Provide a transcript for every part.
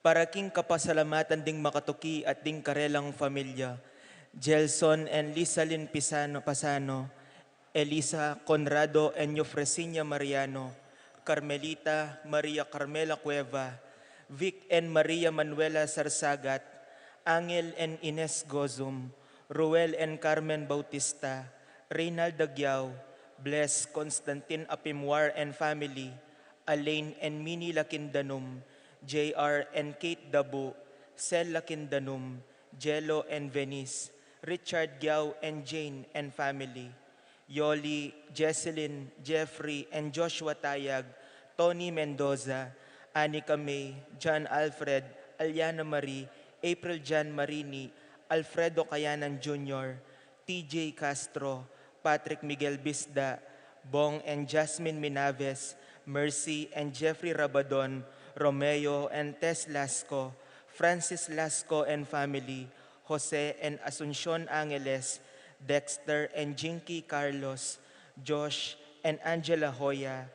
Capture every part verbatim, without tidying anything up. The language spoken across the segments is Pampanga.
Para king kapasalamatan ding makatuki at ding karelang familia, Gelson and Lisalin Pisano, Pasano, Elisa Conrado and Eufresinia Mariano, Carmelita Maria Carmela Cueva, Vic and Maria Manuela Sarsagat, Angel and Ines Gozum, Ruel and Carmen Bautista, Reynald Aguiao, Bless Constantine Apimwar and family, Alain and Mini Lakindanum, J R and Kate Dabu, Sel Lakindanum, Jello and Venice, Richard Giao and Jane and family, Yoli, Jesselyn, Jeffrey and Joshua Tayag, Tony Mendoza, Anika May, John Alfred, Aliana Marie, April Jan Marini, Alfredo Kayanan Junior, T J Castro, Patrick Miguel Bisda, Bong and Jasmine Minaves, Mercy and Jeffrey Rabadon, Romeo and Tess Lasco, Francis Lasco and family, Jose and Asuncion Angeles, Dexter and Jinky Carlos, Josh and Angela Hoya,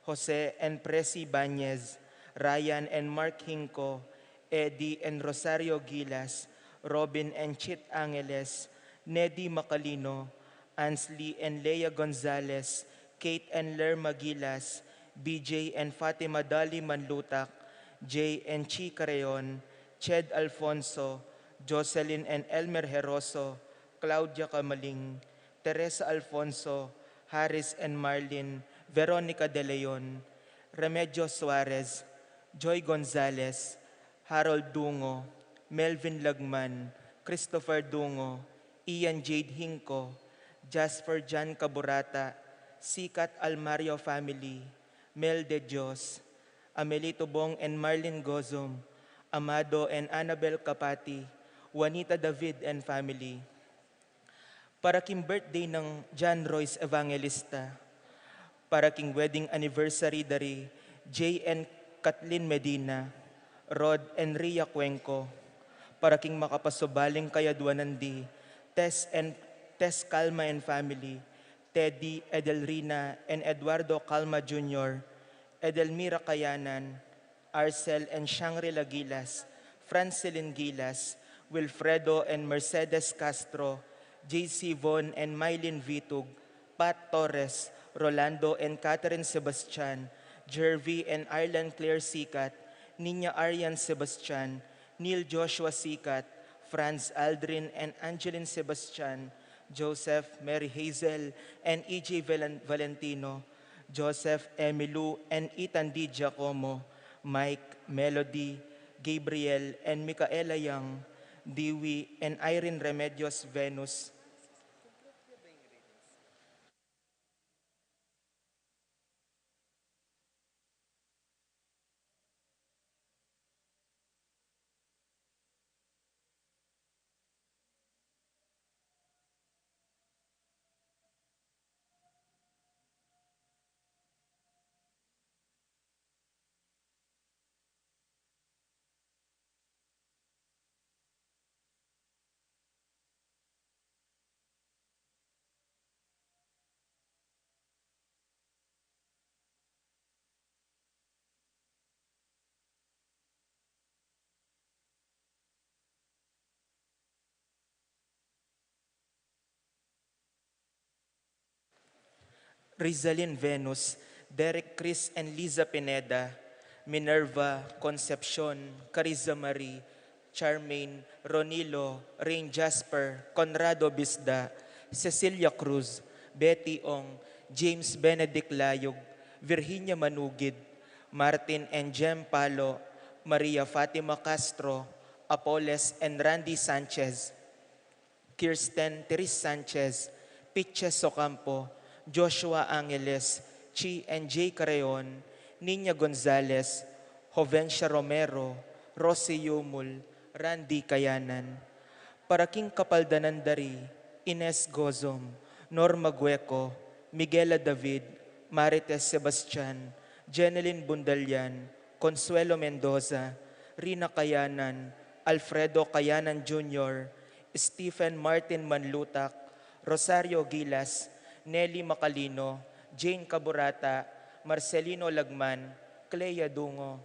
Jose and Presi Banez, Ryan and Mark Hinco, Eddie and Rosario Gilas, Robin and Chit Angeles, Nedi Macalino, Ansley and Lea Gonzalez, Kate and Lerma Gilas, B J and Fatima Dali Manlutak, Jay and Chi Creon, Ched Alfonso, Jocelyn and Elmer Heroso, Claudia Camaling, Teresa Alfonso, Harris and Marlin, Veronica De Leon, Remedios Suarez, Joy Gonzalez, Harold Dungo, Melvin Lagman, Christopher Dungo, Ian Jade Hinco, Jasper John Caburata, Sikat Almario family, Mel De Dios, Amelito Bong and Marlin Gozum, Amado and Annabel Capati, Juanita David and family. Para king birthday nang John Royce Evangelista. Para king wedding anniversary da ri Jay and Kathleen Medina, Rod and Ria Cuenco. Para king makapasubaling kayadwanan di Tess and Tess Calma and family, Teddy, Edelrina and Eduardo Calma Junior, Edelmira Kayanan, Arcel and Shangri-La Gilas, Francelin Gilas, Wilfredo and Mercedes Castro, J C Von and Mylene Vitug, Pat Torres, Rolando and Catherine Sebastian, Jervy and Arlan Claire Sikat, Nina Arian Sebastian, Neil Joshua Sikat, Franz Aldrin and Angeline Sebastian, Joseph, Mary Hazel, and E J Valen-, Valentino, Joseph, Emilu, and Ethan D. Giacomo, Mike, Melody, Gabriel, and Micaela Young, Dewey, and Irene Remedios Venus. Rizalin Venus, Derek Chris and Liza Pineda, Minerva, Concepcion, Cariza Marie, Charmaine, Ronilo, Rain Jasper, Conrado Bisda, Cecilia Cruz, Betty Ong, James Benedict Layog, Virginia Manugid, Martin and Jem Palo, Maria Fatima Castro, Apoles and Randy Sanchez, Kirsten Teres Sanchez, Pitches Ocampo, Joshua Angeles, Chi and Jay Carreon, Nina Gonzalez, Jovencia Romero, Rosie Yumul, Randy Kayanan. Para king kapaldanan da ri Ines Gozom, Norma Gueco, Miguela David, Marites Sebastian, Jeneline Bundalian, Consuelo Mendoza, Rina Kayanan, Alfredo Kayanan Junior, Stephen Martin Manlutak, Rosario Gilas, Nelly Macalino, Jane Caburata, Marcelino Lagman, Clea Dungo.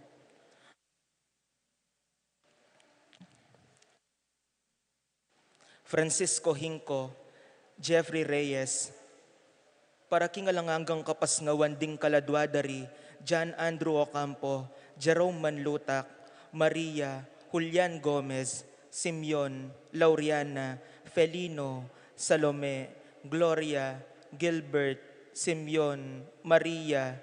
Francisco Hinco, Jeffrey Reyes, para king alang anggang kapasnawan ding kaladwa da ri John Andrew Ocampo, Jerome Manlutak, Maria, Julian Gomez, Simeon, Lauriana, Felino, Salome, Gloria, Gilbert, Simeon, Maria,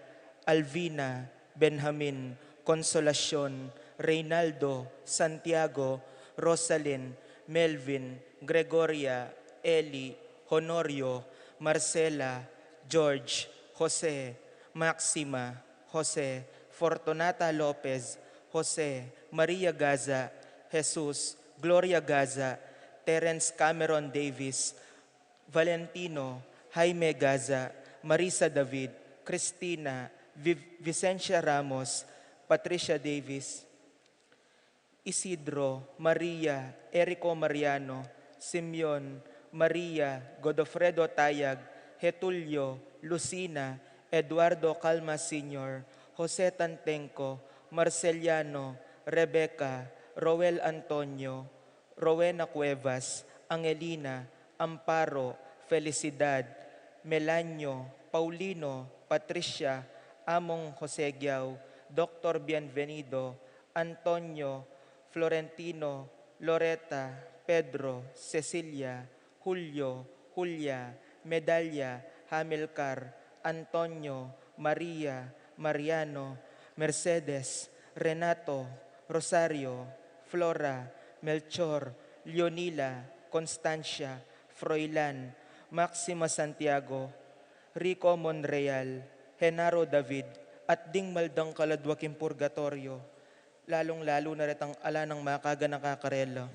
Alvina, Benjamin, Consolacion, Reynaldo, Santiago, Rosalyn, Melvin, Gregoria, Eli, Honorio, Marcela, George, Jose, Maxima, Jose, Fortunata Lopez, Jose, Maria Gaza, Jesus, Gloria Gaza, Terence Cameron Davis, Valentino, Jaime Gaza, Marisa David, Cristina, Viv-, Vicencia Ramos, Patricia Davis, Isidro, Maria, Erico Mariano, Simeon, Maria, Godofredo Tayag, Getulio, Lucina, Eduardo Calma Senior, Jose Tantenco, Marceliano, Rebecca, Roel Antonio, Rowena Cuevas, Angelina, Amparo, Felicidad, Melanio, Paulino, Patricia, Among Jose Giao, Doctor Bienvenido, Antonio, Florentino, Loreta, Pedro, Cecilia, Julio, Julia, Medalia, Hamilcar, Antonio, Maria, Mariano, Mercedes, Renato, Rosario, Flora, Melchor, Leonila, Constancia, Froilan, Maxima Santiago, Rico Monreal, Genaro David, at ding mal dang kaladwa king purgatoryo, lalung-lalu na retang ala nang makaganaka karela.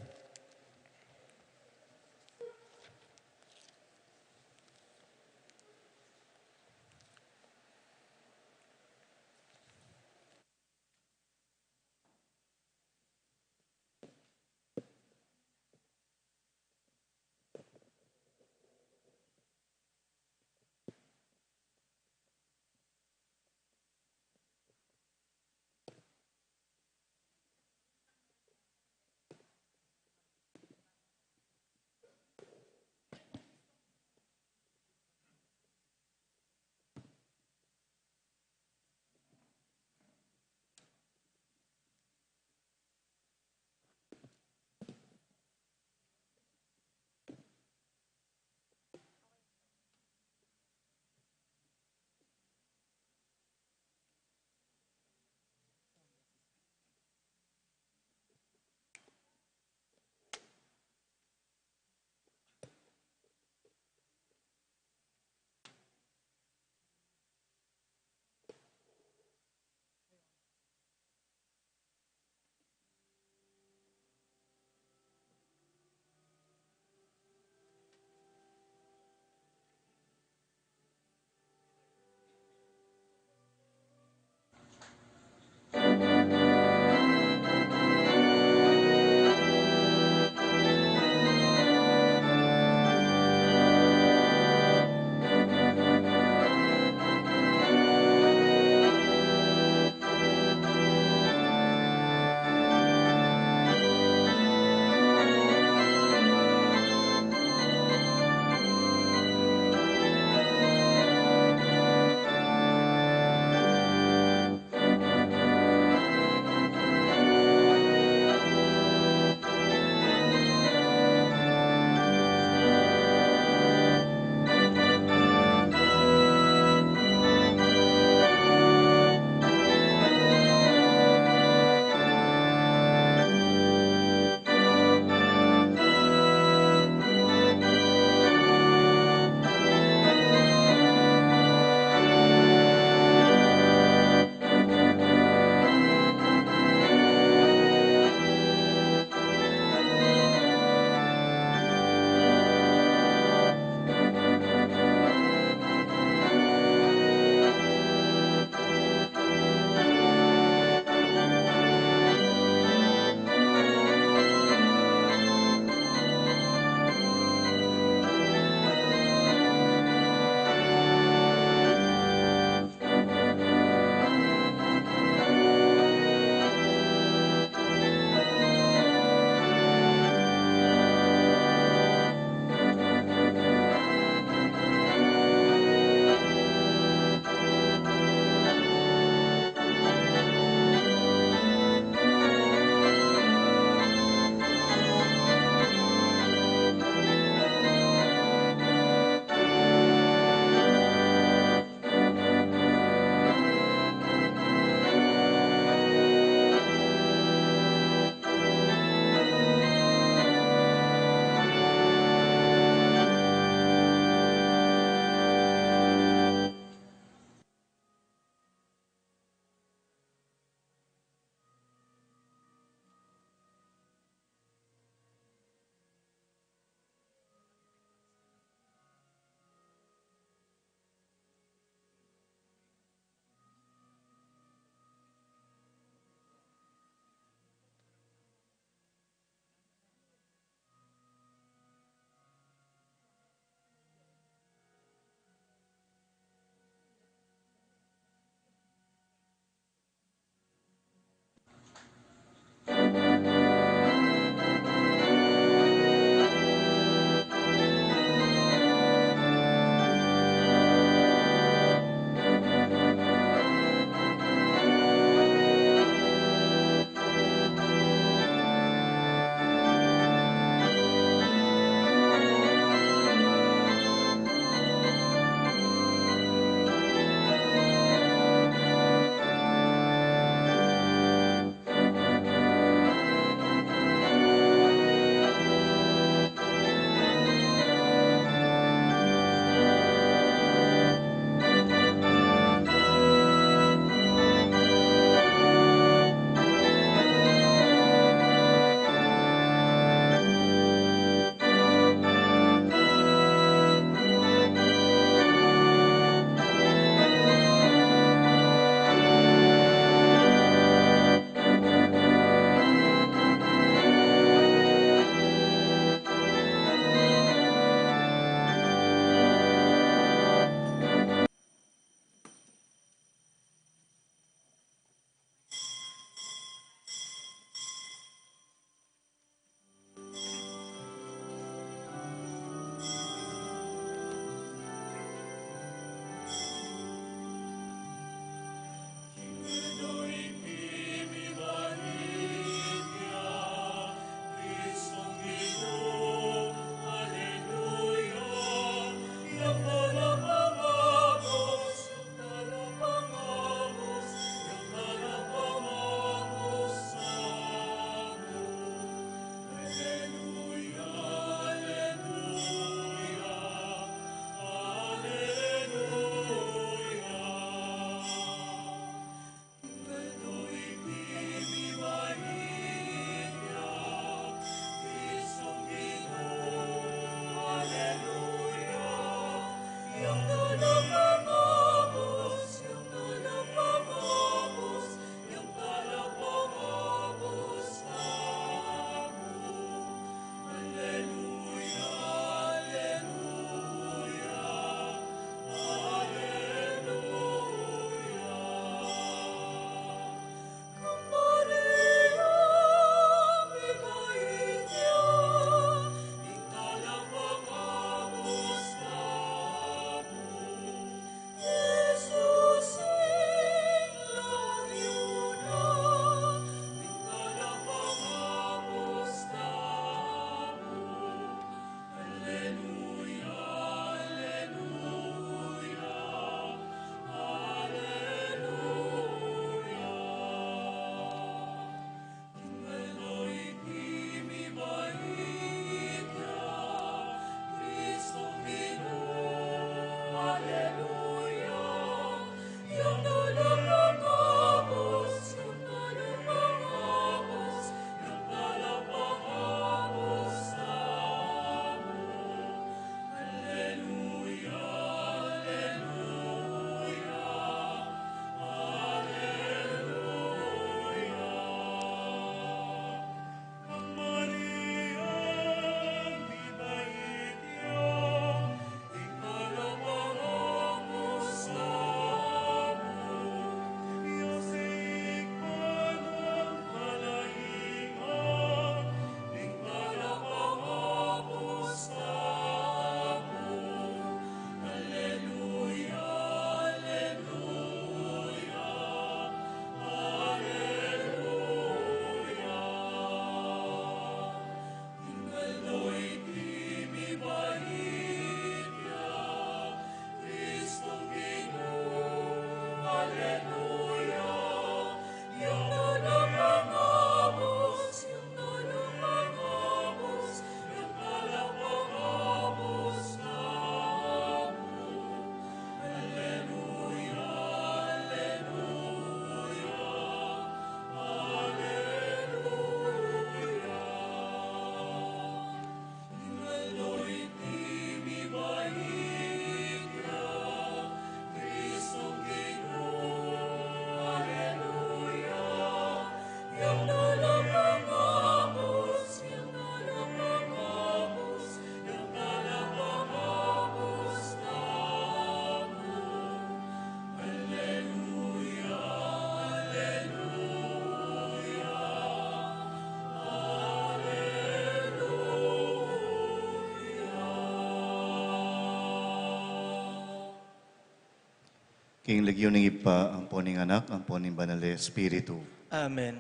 Ing lagyu ning Ibpa, ampon ning Anak, ampon ning Banal a Espiritu. Amen.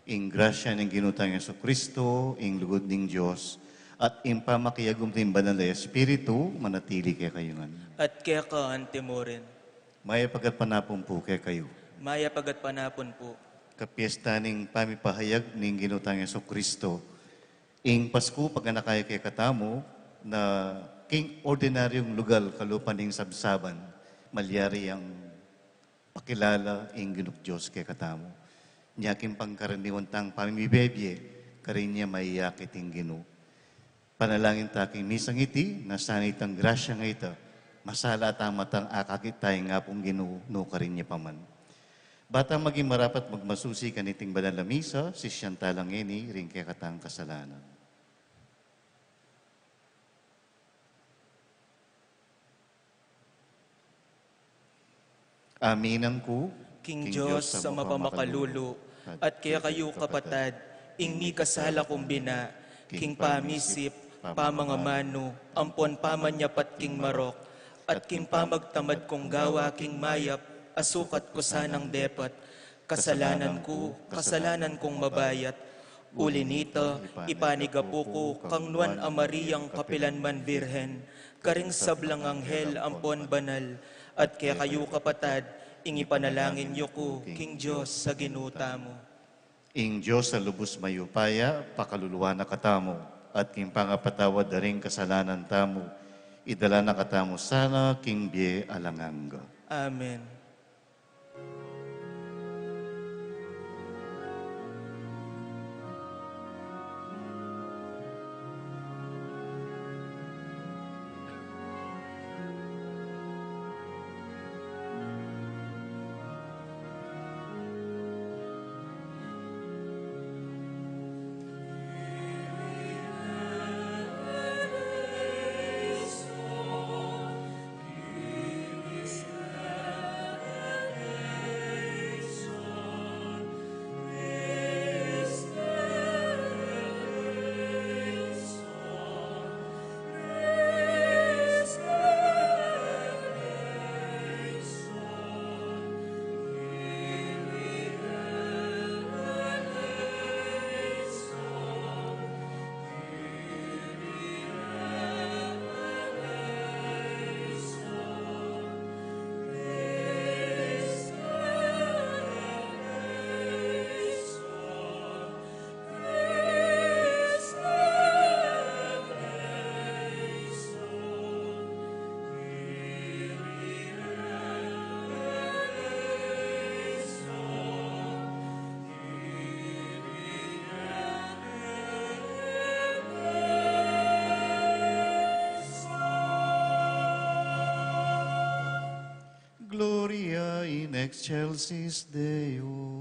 Ing grasya ning Ginu tang Jesucristo, ing lugud ning Dios, at ing pamakiagum ning Banal a Espiritu, manatili kekayu ngan. At keka antimurin. Mayap a gatpanapun pu kekayu. Mayap a gatpanapun pu. Kapiesta ning pamipahayag ning Ginu tang Jesucristo, ing Pasku paganaka ya kekatamu na king ordinaryung lugal kalupa ning sabsaban, malyari yang pakilala ing Ginung Dios kekatamu. Nya king pangkaraniwan tang pamimibie, karin ya maiyakit ing Ginu. Panalangin ta king misang iti, na sana itang grasya nga ita, masala tamu at akakit taya king Apung Ginu, nukarin ya pa man. Ba tang maging marapat magmasusi kaniting banal a misa, sisian tala ngeni ring kekatang kasalanan. Aminan ku king Dios a mapamakalulu, at kekayu kapatad, ing mikasala kung bina, king pamisip, pamangamanu, ampon pamanyapat king marok, at king pamagtamad kung gawa king mayap, a sukat ku sanang depat, kasalanan ku, kasalanan kung mabayat. Uli nita, ipanigapu ku kang Nuan a Mariang kapilan man Birhen, karing sablang anghel ampon banal, at kekayu kapatad, ing ipanalangin yu ku king Dios a Ginu tamu. Ing Dios a lubus mayupaya, pakaluluan na katamu, at king pangapatawad da ring kasalanan tamu, idala na katamu sana king bie alang angga. Amen. Gloria in excelsis Deo.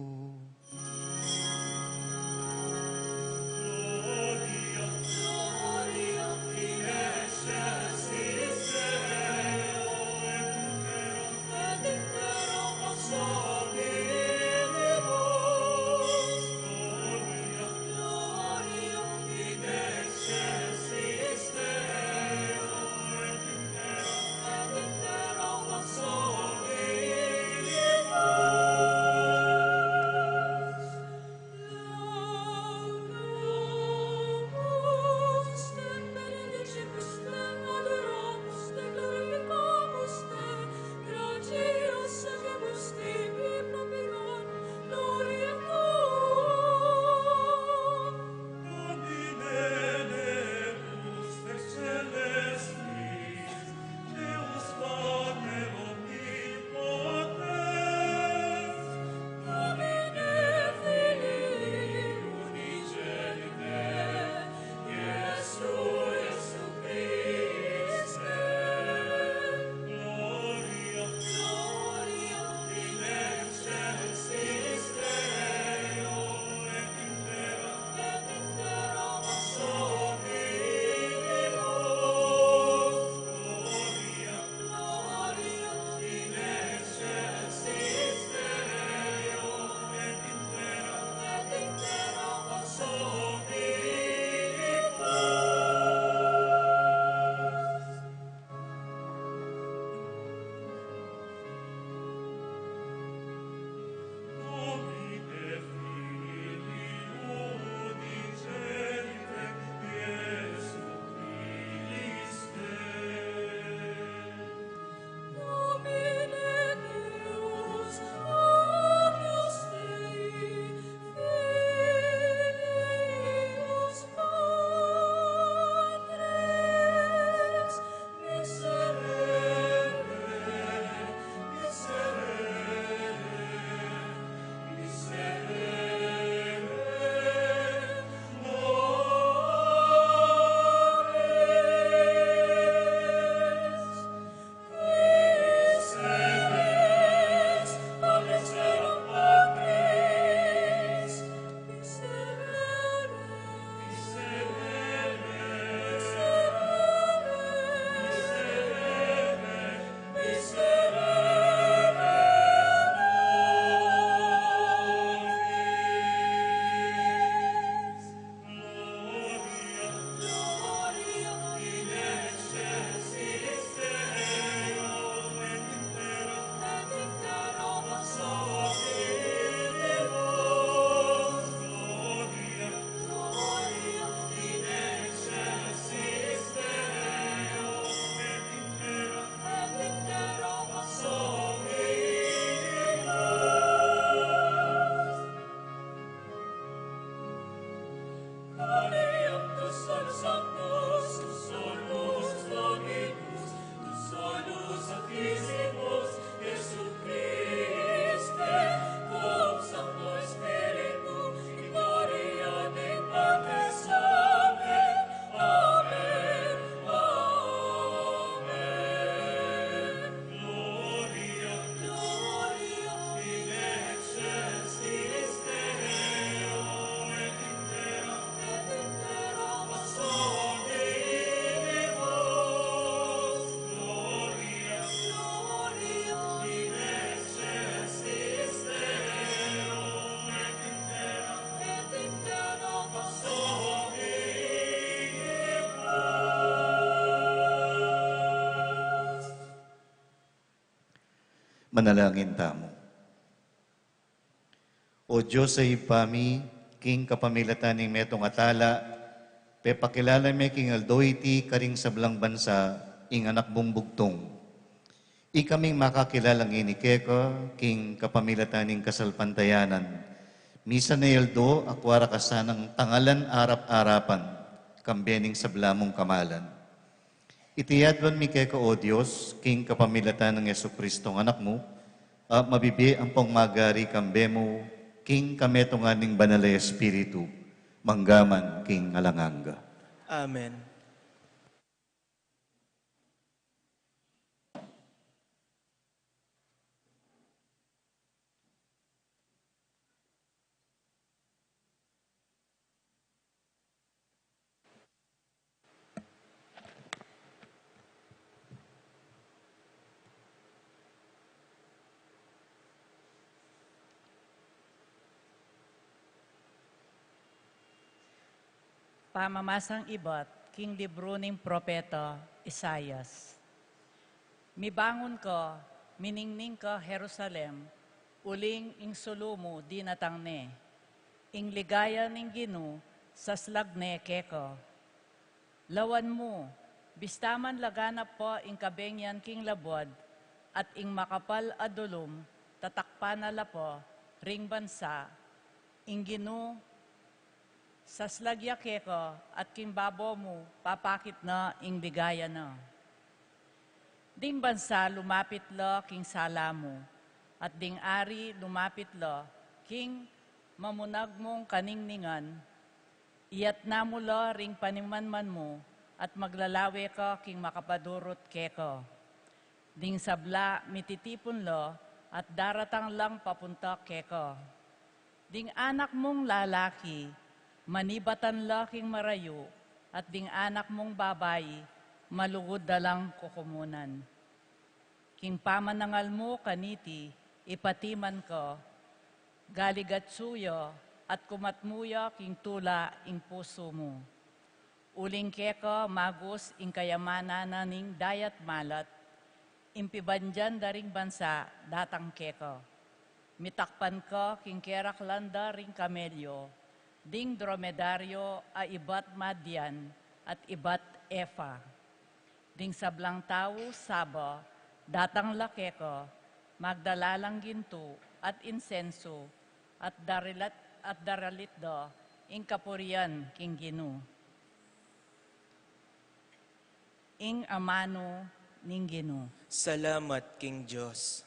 Manalangin tamu. O Dios a Ibpa mi, king kapamilatan ning metung a tala, pepakilala me king aldo iti karing sablang bansa ing anak mung bugtung. Ikaming makakilala ngeni keka king kapamilatan ning kasalpantayanan. Misan a aldo, akua ra ka sanang tangalan arap-arapan, kambe ning sabla mung kamalan. Iti aduan mi keka, O Dios, king kapamilatan nang Jesucristong Anak mu, a mabibie ampong magari kambe mu, king kametungan ning Banal a Espiritu, mangga man king alang angga. Amen. Pamamasang ibat king libru ning propeta Isaias. Mibangun ka, miningning ka, Jerusalem, uling ing sulu mu dinatang ne. Ing ligaya ning Ginu saslag ne keka. Lawan mu, bista man laganap pa ing kabengyan king labuad, at ing makapal a dulum tatakpan na la pa ring bansa, ing Ginu saslag ya keka, at king babo mu papakit na ing ligaya na. Ding bansa lumapit la king sala mu, at ding ari lumapit la king mamunag mung kaningningan. Iyatna mu la ring panimanman mu, at maglalawe ka king makapadurut keka. Ding sabla mititipun la, at daratang lang papunta keka. Ding anak mung lalaki, manibatan la king marayu, at ding anak mung babai, malugud da lang kukumunan. King pamanangal mu kaniti, ipatiman ka, galigatsu ya, at kumatmu ya king tula ing pusu mu. Uling keka magus ing kayamanan na ning dayat malat, ing pibandian da ring bansa datang keka. Mitakpan ka king keraklan da ring kamelyo, ding dromedaryo a ibat madian at ibat efa. Ding sablang tau Saba datang la keka, magdala lang gintu at insensu, at daralit, at daralit da ing kapurian king Ginu. Ing amanu ning Ginu. Salamat king Dios.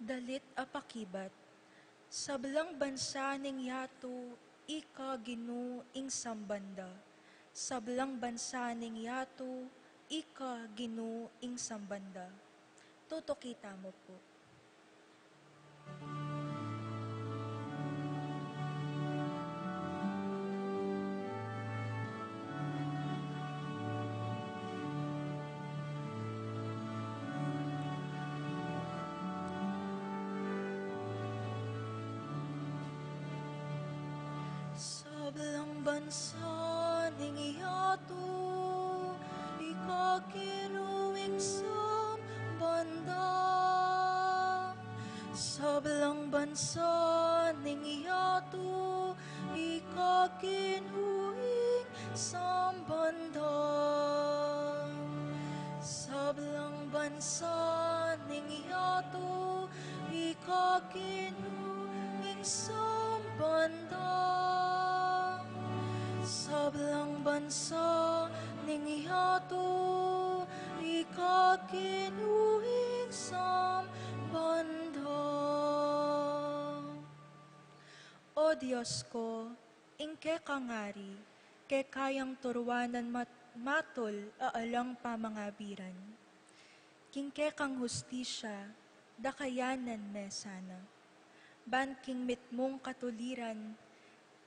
Dalit a pakibat. Sablang bansa ning yatu, ika Ginu ing samban da. Sablang bansa ning yatu, ika Ginu ing samban da. Tutuki tamu pu. Sablang bansa ning yatu, ika Ginu ing samban da. Sablang bansa ning yatu, ika Ginu ing samban da. Sablang bansa ning yatu, ika Ginu ing samban da. Sablang bansa ning yatu, ika Ginu ing samban da. O Dios ku, ing kekang ari, keka yang turuanan mat-, matul a alang pamangabiran. King kekang hustisya, dakayanan me sana. Ban king mitmung katuliran,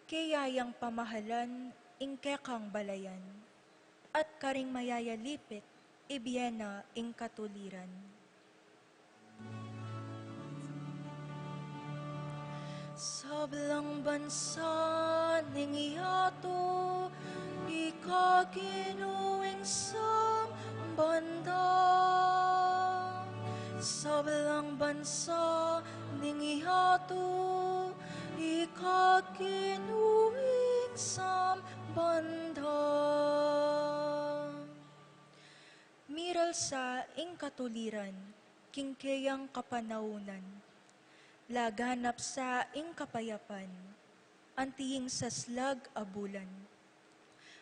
keya yang pamahalan ing kekang balayan. At karing mayayalipit, ibie na ing katuliran. Sablang bansa ning yatu, ika Ginu ing sambanda. Sablang bansa ning yatu, ika Ginu ing sambanda. Miralsa ing katuliran king keyang kapanaunan. Laganap sa ing kapayapan, anti ing saslag a bulan.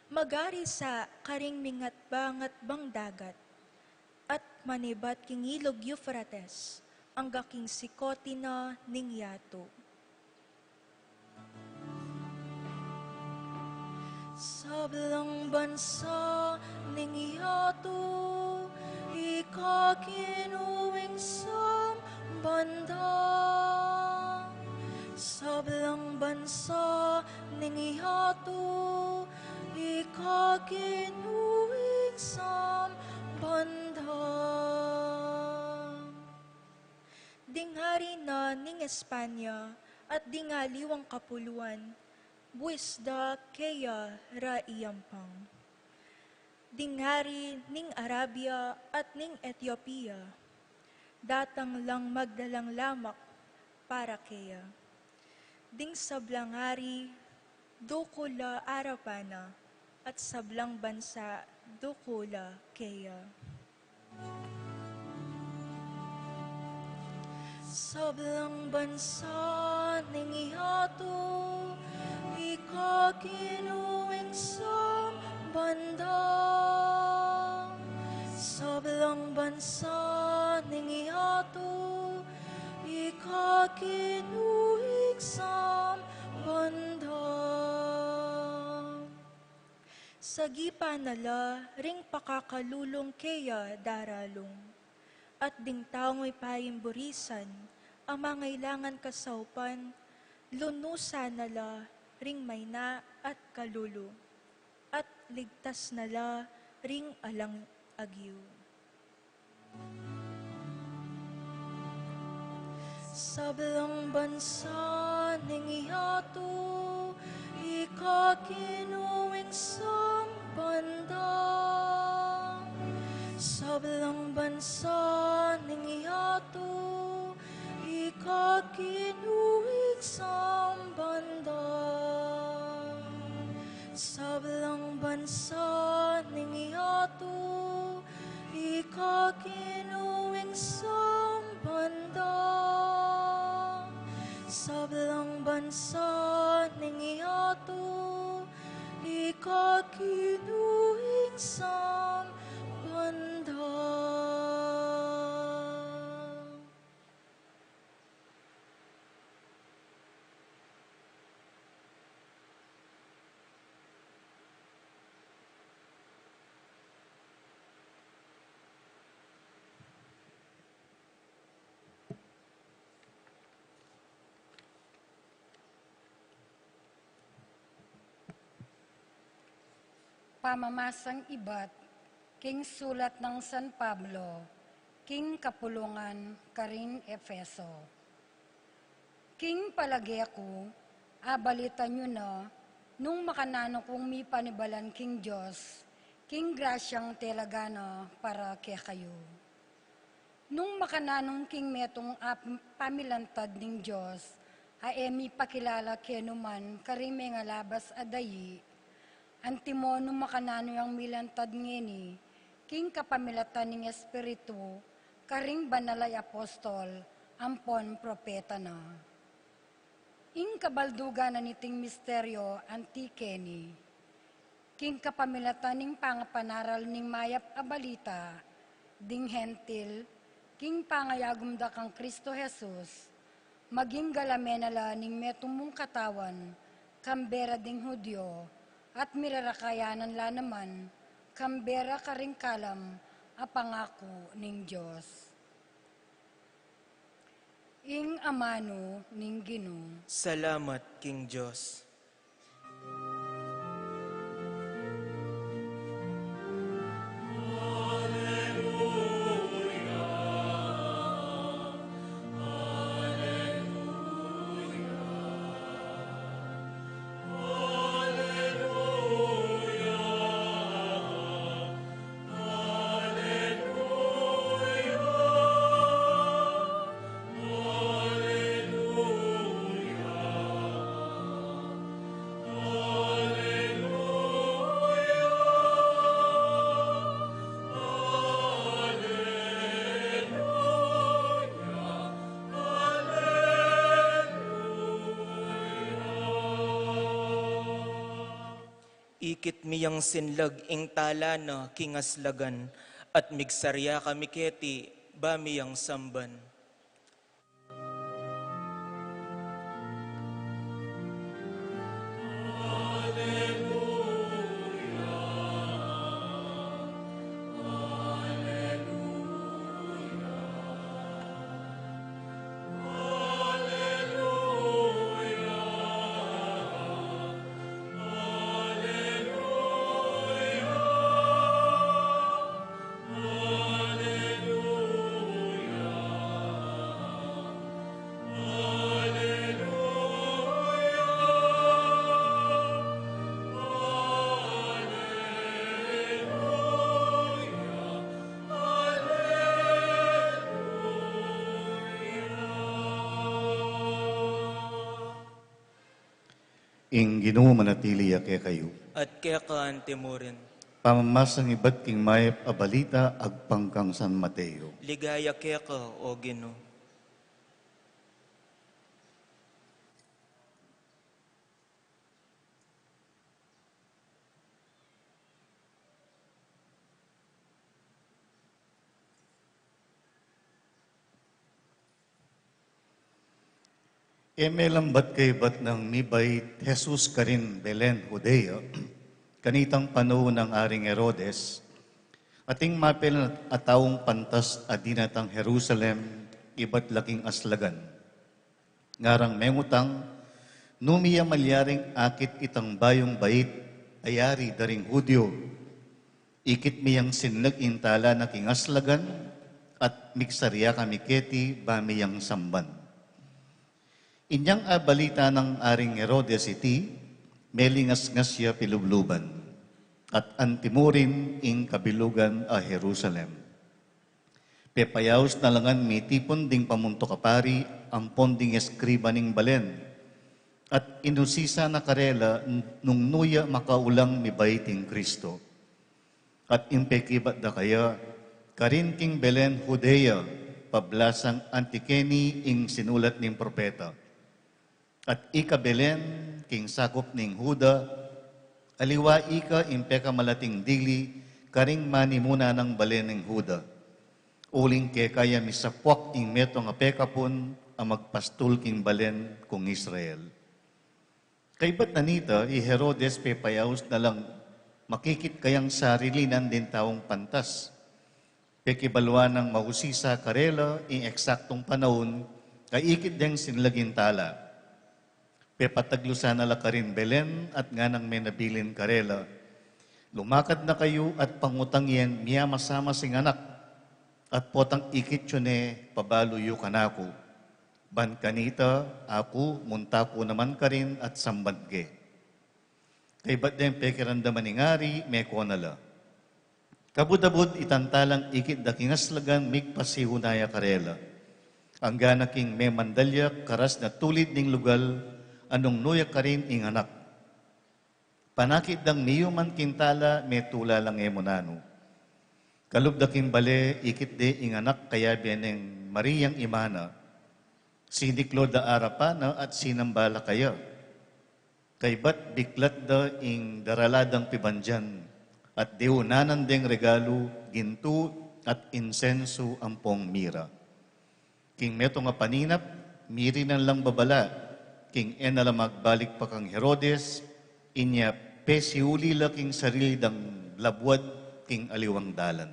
Magari sa karing mingatba-ngatbang dagat, at manibat king ilug Euphrates, angga king sikote na ning yatu. Sablang bansa ning yatu, ika Ginu ing sambanda. Sablang bansa ning yatu, ika Ginu ing sambanda. Ding hari na ning Espanya at ding aliwang kapuluan, buis da keya ra iyampang. Ding hari ning Arabia at ning Etiopia, datang lang magdalang lamak para keya. Ding sablang hari, dukul la arapan na, at sablang bansa, dukul la keya. Sablang bansa ning yatu, ika Ginu ing sambanda. Sablang bansa ning yatu, ika Ginu ing sambanda. Sagipan na la ring pakakalulung keya daralung, at ding taung mipaimburisan a mangailangan kasaupan, lunusan na la ring maina at kalulu, at ligtas na la ring alang agyu. Sablang bansa ning yatu, ika Ginu ing sambanda. Sablang bansa ning yatu, ika Ginu ing sambanda. Sablang bansa ning yatu, ika Ginu ing sambanda. Sablang bansa ning yatu, ika Ginu ing sambanda. Pamamasang ibat king sulat nang San Pablo king kapulungan karing Efeso. King palage ku, abalita yu na nung makananu kung mipanibalan king Dios, king grasyang telaga na para kekayu. Nung makananu king metung a pamilantad ning Dios a e mipakilala kenu man karing mengalabas a dayi, antimo nung makananu yang milantad ngeni king kapamilatan ning Espiritu karing banal a apostol ampon propeta na. Ing kabaldugan na niting misteryo anti keni, king kapamilatan ning pangapanaral ning mayap a balita ding Hentil king pangayagum da kang Kristo Jesus, maging galame na la ning metung mung katawan kambe ra ding Judio, at mirarakayanan la naman kambe ra karing kalam a pangaku ning Dios. Ing amanu ning Ginu. Salamat king Dios. Ikit mi yang sinlag ing tala na king aslagan, at migsarya kami keti ba mi yang samban. Ing Ginu manatili ya kekayu. At keka antimurin. Pamamasang ibat king mayap a balita agpang kang San Mateo. Ligaya keka, O Ginu. E melambat kaybat nang mibait Jesus karin Belen, Judea, kanitang panaun nang Aring Herodes, ating mapilan a taung pantas a dinatang Jerusalem ibat la king aslagan. Ngarang mengutang, nu mi ya malyaring akit itang bayung bait a yari da ring Judio? Ikit mi yang sinlag ing tala na king aslagan, at migsarya kami keti ba mi yang samban. Inyang abalita nang Aring Herodes iti, melingasngas ya pilubluban, at antimurin ing kabilugan a Jerusalem. Pepayaus na la ngan mitipun ding pamuntuk a pari ampon ding eskriba ning balen, at inusisa na karela n-, nung nu ya makaulang mibait ing Kristo. At ing pekibat da kaya, karin king Belen, Judea, pablasang anti keni ing sinulat ning propeta. At ika Belen, king sakup ning Juda, aliwa ika ing pekamalating dili karing manimuna nang balen ning Juda. Uling keka ya misapuak ing metung a pekapun a magpastul king balen kung Israel. Kaybat na nita, i Herodes pepayaus na lang makikit kayang sarili nandin taung pantas. Pekibaluan nang mausisa karela ing eksaktung panaun a ikit deng sinlag ing tala. Pepataglusan na la karin Belen at nganang menabilin karela, "Lumakad na kayu at pangutang yen miyamasama sing anak, at potang ikit yu ne pabalu yu kanaku. Ban kanita, aku munta ku naman karin at samban ke." Kaybat deng pekiramdaman ning ari, meko na la. Kabud-abud itang talang ikit da king aslagan migpasiuna ya karela. Angga na king memandal ya karas na tulid ning lugal a nung nu ya karin ing anak. Panakit dang miyuman king tala, metula lang e mu nanu. Kalub da king bale, ikit de ing anak kayabe neng Mariang ima na. Siniklaud da arapan na at sinamba la kaya. Kaybat biklat da ing darala dang pibandian, at deunan deng regalu, gintu at insensu ampong mira. King metung a paninap, mirinan lang babala, king e na la magbalik pa kang Herodes, inya pesiuli la king sarili dang labuad king aliwang dalan.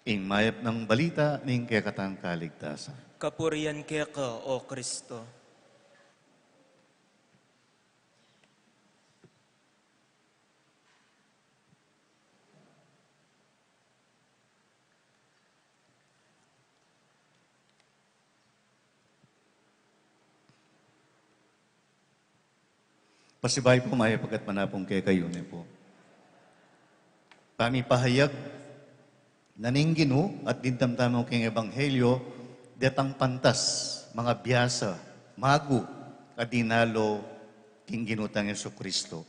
Ing mayap nang balita ning kekatang kaligtasan. Kapurian keka, O Kristo. Pasibayu pu, mayap a gatpanapun kekayu ne pu. Pamipahayag na ning Ginu at dimdam tamu king ebanghelyo, detang pantas, mangabiasa, mago, a dinalo king Ginu tang Jesucristo.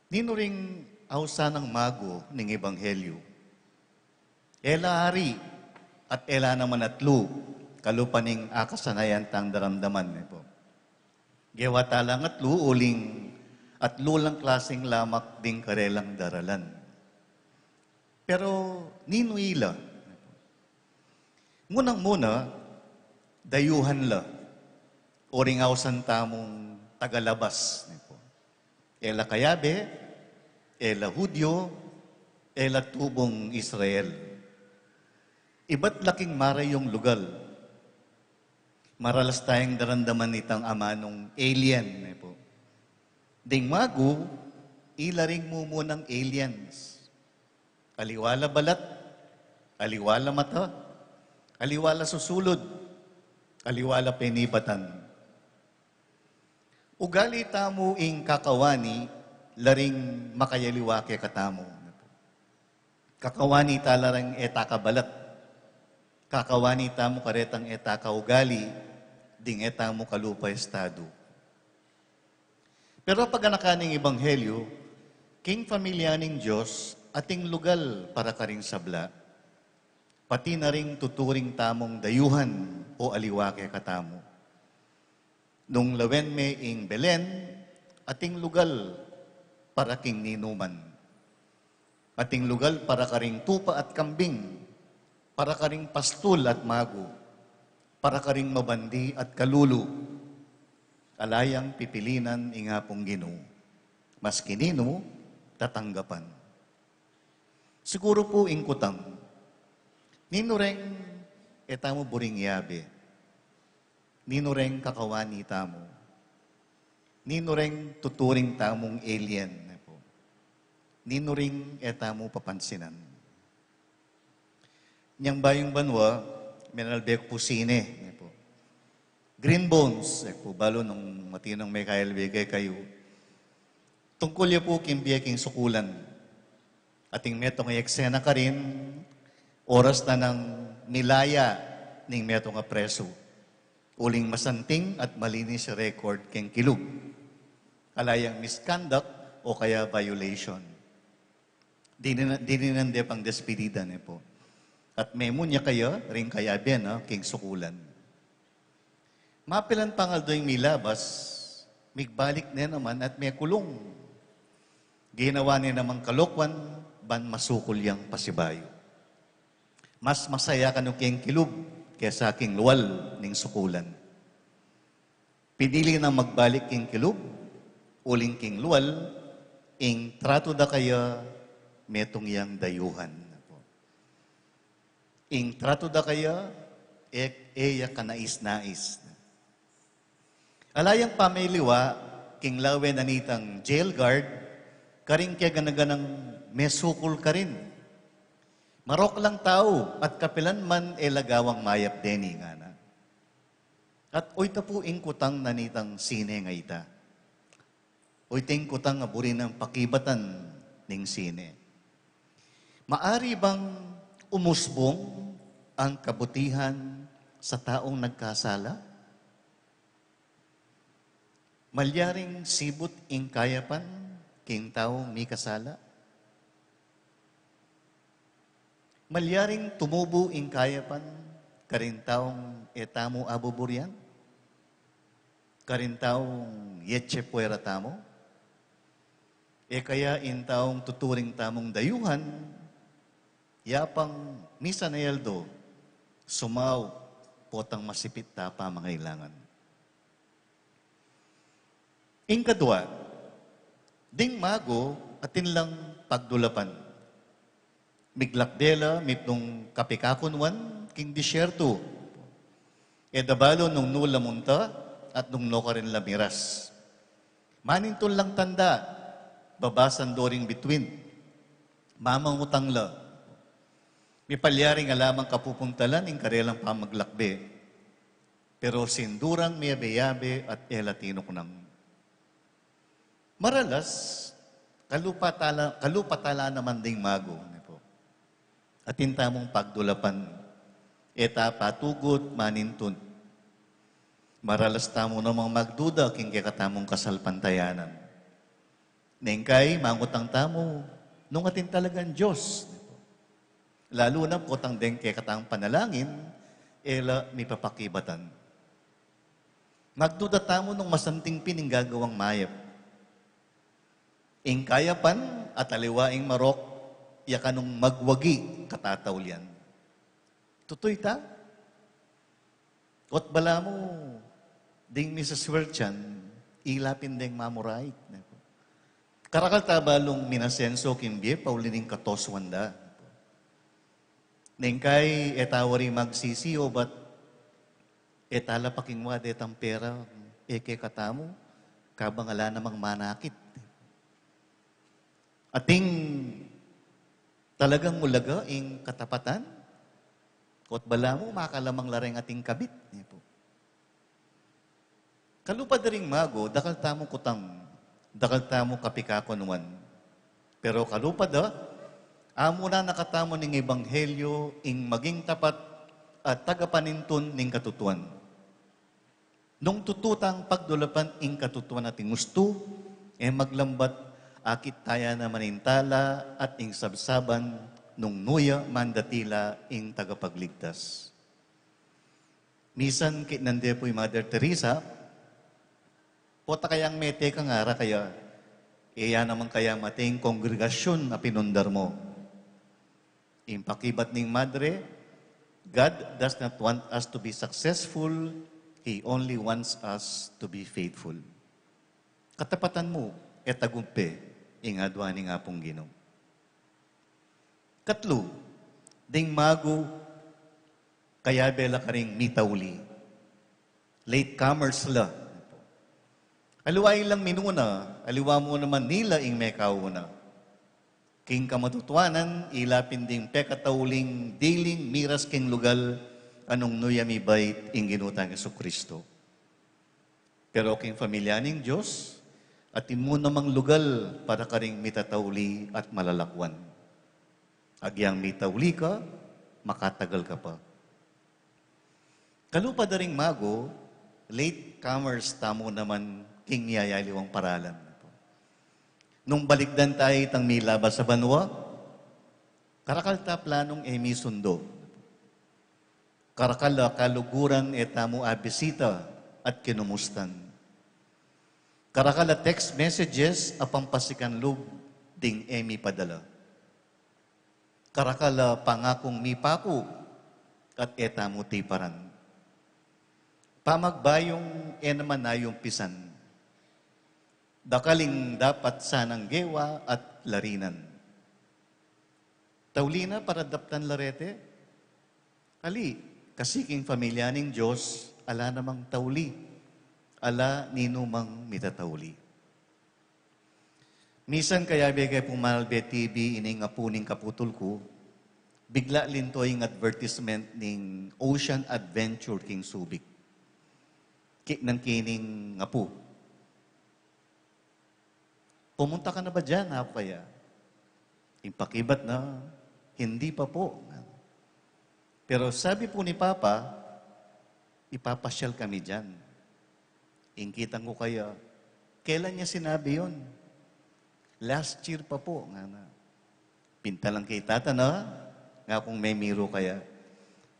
Ninu ring ausan nang mago ning ebanghelyo? E la ari at e la naman atlu, kalupa ning akasanayan tang daramdaman, ne pu. Gewa talang atlu uling atlu lang klaseng lamak ding karelang daralan. Pero ninu ila? Munang-muna, dayuhan la, o ring ausan tamung tagalabas. E la kayabe, e la Hudyo, e la tubung Israel. Ibat la king marayung lugal. Maralas tayang daramdaman itang amanung alien, ne po. Ding mago, ila ring mumunang aliens. Aliwa la balat, aliwa la mata, aliwa la susulud, aliwa la penibatan. Ugali tamu ing kakawani, la ring makayaliwa kekatamu. Kakawani ta la ring e ta kabalat. Kakawani tamu karetang e ta kaugali, ding e tamu kalupa estadu. Pero paganakan ning ebanghelyo, king pamilya ning Dios, ating lugal para karing sabla, pati na ring tuturing tamung dayuhan o aliwa kekatamu. Nung lawen me ing Belen, ating lugal para king ninuman. Ating lugal para karing tupa at kambing, para karing pastul at mago, para karing mabandi at kalulu. Ala yang pipilinan ing Apung Ginu, maski ninu tatanggapan. Siguru pu ing kutang, ninu reng e tamu buring yabe? Ninu reng kakawani tamu? Ninu reng tuturing tamung alien, ne po? Ninu ring e tamu papansinan? Nyang bayung banua, menalbe ku pu sine, ne po. Green Bones, e po, balu nung matinung me kayalbe kekayu. Tungkul ya pu king bie king sukulan. Ating metung a eksena karin, oras na nang milaya ning metung a presu. Uling masanting at malinis ya record keng kilub. Ala yang misconduct o kaya violation. Dininan, dininan de pang despedida, ne po. At memun ya kaya ring kayabe na king sukulan. Mapilan pangaldo ing milabas, migbalik ne naman at mekulung. Ginawa ne namang kalokuan, ban masukul yang pasibayu. Mas masaya kanu king kilub kesa king lual ning sukulan. Pinili nang magbalik king kilub, uling king lual, ing tratu da kaya metung yang dayuhan. Ing tratu da kaya, e, e ya kanais-nais. Ala yang pamiliwa, king lawen na nitang jail guard, karing kegana-ganang mesukul karin. Marok lang tau, at kapilan man e la gawang mayap deni, ngana. At oyta pu ing kutang na nitang sine a ita. Oyta ing kutang a buri nang pakibatan ning sine. Maari bang umusbung ang kabutihan sa taong nagkasala? Malyaring sibut ing kayapan king taong mikasala? Malyaring tumubu ing kayapan karing taung e tamu abuburian? Karing taung yetse puera tamu? E kaya ing taung tuturing tamung dayuhan, yapang misan a aldo, sumau potang masipit ta pamangailangan? Ing kadua, ding mago atin lang pagdulapan. Miglakbe la mitmung kapikakunwan king disyertu. E da balu nung nu la munta at nung nu karin la miras. Manintun lang tanda, babasan do ring bituin. Mamangutang la. Mipalyaring ala mang kapupuntalan ing karelang pamaglakbe. Pero sindurang miyabe-yabe at e la tinuknang. Maralas, kalupa tala, kalupa tala naman ding mago, ne po. Atin tamung pagdulapan, e ta patugut manintun. Maralas tamu namang magduda king kekatamung kasalpantayanan. Neng kai, mangutang tamu, nung atin talagang Dios. Lalu na potang deng kekatang panalangin, e la mipapakibatan. Magduda tamu nung masanting pin ing gagawang mayap. Ing kayapan at aliwa ing marok, ya kanung magwagi katataulian. Tutu ita? Ot balamu, ding misasuertian, ila pin deng mamurait. Karakal ta balung minasenso king bie, pauli ning katosuan da. Neng kai e ta wari magsisi, obat e ta la pakingwa detang pera, e kekatamu, kabang ala namang manakit. Ating talagang ulaga ing katapatan, ot balamu, makalamang la reng ating kabit. Kalupa da ring mago, dakal tamu kutang, dakal tamu kapikakunuan. Pero kalupa da, amuna na katamu ning ebanghelyo, ing maging tapat at tagapanintun ning katutuan. Nung tutu tang pagdulapan ing katutuan at ing ustu, e maglambat, akit taya naman ing tala at ing sabsaban, nung nuya mandatila ing tagapagligtas. Misan kitnan de pu i Mother Teresa, pota kayang mete ka ngara kaya, e ya naman kaya mate ing kongregasyun a pinundar mu. Ing pakibat ning madre, God does not want us to be successful, He only wants us to be faithful. Katapatan mu, e tagumpe ing adwa ning Apung Ginu. Katlu, ding mago, kayabe la karing mitauli. Late comers la. Aliwa ilang minuna, aliwa mu naman nila ing mekauna. King kamatutuanan, ila pin ding pekatauling diling miras king lugal a nung nuya mibait ing Ginu tang Jesucristo. Pero king familia ning Dios, atin mu namang lugal para karing mitatauli at malalakwan. Agyang mitauli ka, makatagal ka pa. Kalupa da ring mago, late comers tamu naman king miyayaliwang paralan. Nung balikdan ta itang milabas a banua, karakal ta planung e misundo. Karakal a kaluguran e tamu abisita at kinumustan. Karakal a text messages a pampasikan lub ding e mipadala. Karakal a pangakung mipaku at e tamu tiparan. Pamagbayung e naman ayumpisan. Dakal ing dapat sanang gewa at larinan. Tauli na para daptan la reti? Ali, kasi king familia ning Dios, ala namang tauli, ala ninumang mitatauli. Misan kayabe ke pung Manalbe TV ining apu ning kaputul ku, bigla linto ing advertisement ning Ocean Adventure king Subic. Ki-, nang kining apu. "Pumunta ka na ba diyan?" aku kaya. Ing pakibat na, "Hindi pa po." Pero sabi po ni Papa, "Ipapasyal kami diyan." Ing kitang ku kaya, "Kailan niya sinabi yun?" "Last year pa po," ngana. Pintalang kitatan na, ngakung memiru kaya.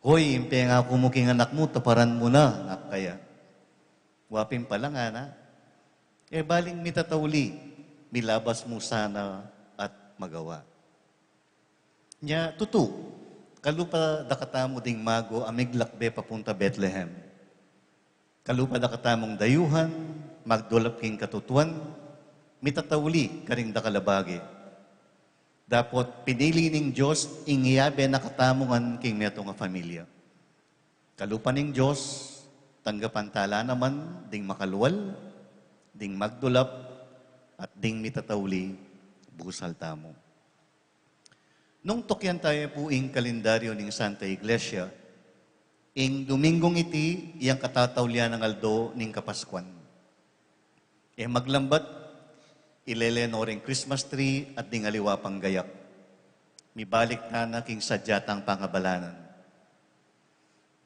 "Hoy, ing pengaku mu king anak mu, tuparan mu na," ngaku kaya. Wa pin pala, ngana. E baling mitatauli, milabas mu sana at magawa. Nya, tutu, kalupa da katamu ding mago a miglakbe papunta Bethlehem. Kalupa da katamung dayuhan, magdulap king katutuan, mitatauli karing dakal a bage. Dapot pinili ning Dios ing iyabe na katamu ngan king metung a familia. Kalupa ning Dios, tanggapan ta la naman ding makalual, ding magdulap, at ding mitatauli, busal tamu. Nung tukyan tayu pu ing kalendaryo ning Santa Iglesia, ing Domingong iti, iyang katataulian nang aldo ning Kapaskuan. E maglambat, ilele no ring Christmas tree at ding aliwa pang gayak. Mibalik tana king sadya tang pangabalanan.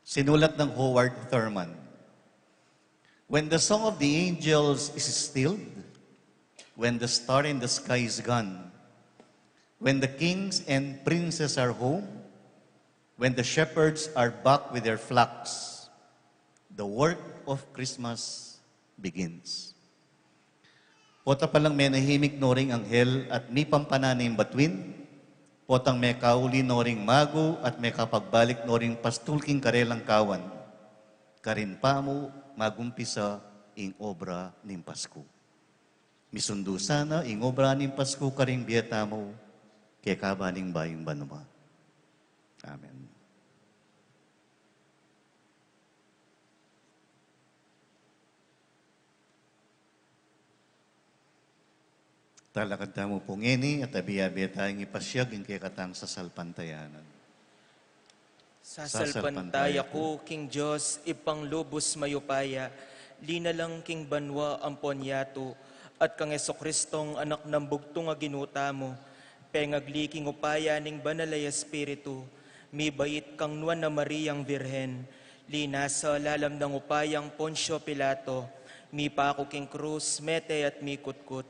Sinulat nang Howard Thurman, "When the song of the angels is stilled, when the star in the sky is gone, when the kings and princes are home, when the shepherds are back with their flocks, the work of Christmas begins. Pota palang menahimik no ring anghel at mipampanan ing batuin, potang mekauli no ring mago at mekapagbalik no ring pastul king karelang kawan, karin pamu magumpisa ing obra ning Pasku. Misundu sana ing obra ning Pasku karing bie tamu, kekaba ning bayung banua. Amen. Talakad tamu pu ngeni at abe-abe tayang ipasiag ing kekatang sasalpantayanan. Sasalpantaya ku king Dios, Ibpang lubus mayupaya, linalang king banua ampon yatu, at kang Jesucristong Anak nang bugtung a Ginu tamu, pengagli king upaya ning Banal a Espiritu, mibait kang Nuan a Mariang Birhen, linasa lalam nang upayang Poncio Pilato, mipaku king krus, mete at mikutkut,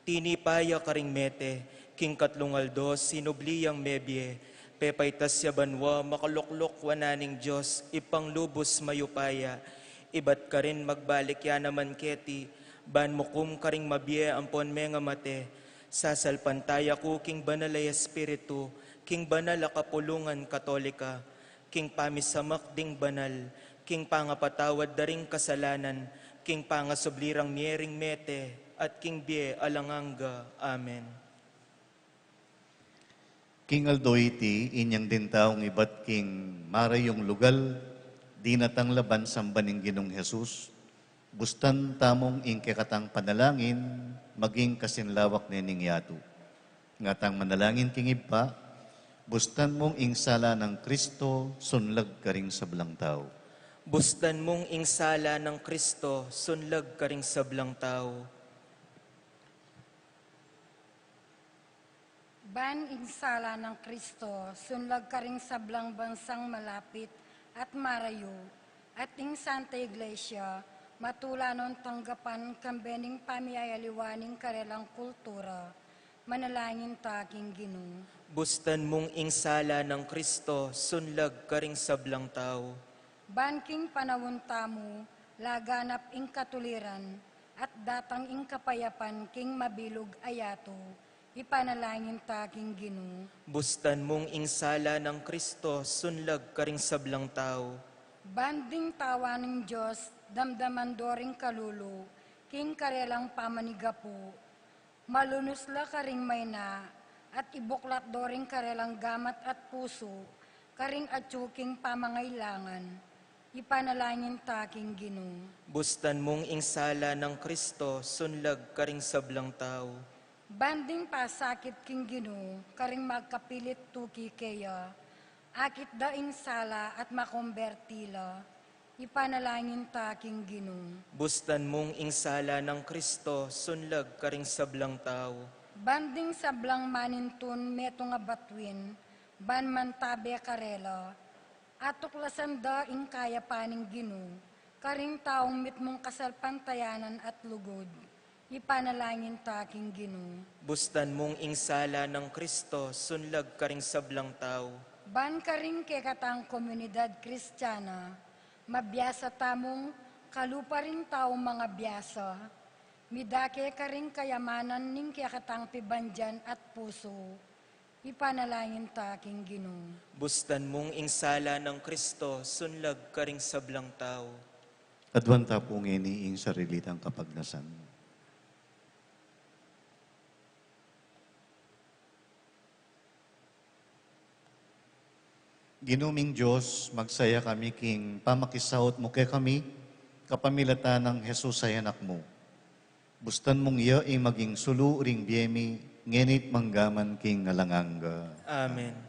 tinipa ya karing mete, king katlung aldo sinubli yang mebie, pepaitas ya banua, makalukluk wanan ning Dios, Ibpang lubus mayupaya, ibat karin magbalik ya naman keti, ban mukum karing mabie ampon mengamate. Sasalpantaya ku king Banal a Espiritu, king banal a kapulungan Katolika, king pamisamak ding banal, king pangapatawad da ring kasalanan, king pangasubli rang mie ring mete, at king bie alang angga. Amen. King aldo iti, inyang ding taung ibat king marayung lugal, dinatang la ban samban ing Ginung Jesus, bustan tamung ing kekatang panalangin, maging kasinlawak ne ning yatu. Nga tang manalangin king Ibpa, bustan mung ing sala nang Kristo, sunlag karing sablang tau. Bustan mung ing sala nang Kristo, sunlag karing sablang tau. Ban ing sala nang Kristo, sunlag karing sablang bansang malapit at marayu, at ing Santa Iglesia, matula nong tanggapan kambe ning pamiyayaliwa ning karelang kultura, manalangin ta king Ginu. Bustan mung ing sala nang Kristo, sunlag karing sablang tau. Ban king panaun tamu, laganap ing katuliran, at datang ing kapayapan king mabilug a yatu, ipanalangin ta king Ginu. Bustan mung ing sala nang Kristo, sunlag karing sablang tau. Ban ding tawa ning Dios, damdaman do ring kalulu, king karelang pamanigapu, malunus la karing maina, at ibuklat do ring karelang gamat at pusu, karing atyu king pamangailangan, ipanalangin ta king Ginu. Bustan mung ing sala nang Kristo, sunlag karing sablang tau. Ban ding pasakit king Ginu, karing magkapilit tuki keya, akit da ing sala at makomberti la, ipanalangin ta king Ginu. Bustan mung ing sala nang Kristo, sunlag karing sablang tau. Ban ding sablang manintun metung a batuin, ban mantabe karela, atuklasan da ing kayapan ning Ginu, karing taung mitmung kasalpantayanan at lugud, ipanalangin ta king Ginu. Bustan mung ing sala nang Kristo, sunlag karing sablang tau. Ban karing kekatang komunidad Kristiana, mabiasa tamung kalupa ring taung mangabiasa, midake karing kayamanan ning kekatang pibandian at pusu, ipanalangin ta king Ginu. Bustan mung ing sala nang Kristo, sunlag karing sablang tau. Aduan ta pu ngeni ing sarili tang kapagnasan. Ginu ming Dios, magsaya kami king pamakisaut mu kekami, kapamilatan nang Jesus a Anak mu. Bustan mung iya ing maging sulu ring bie mi, ngeni't manggaman king alang angga. Amen.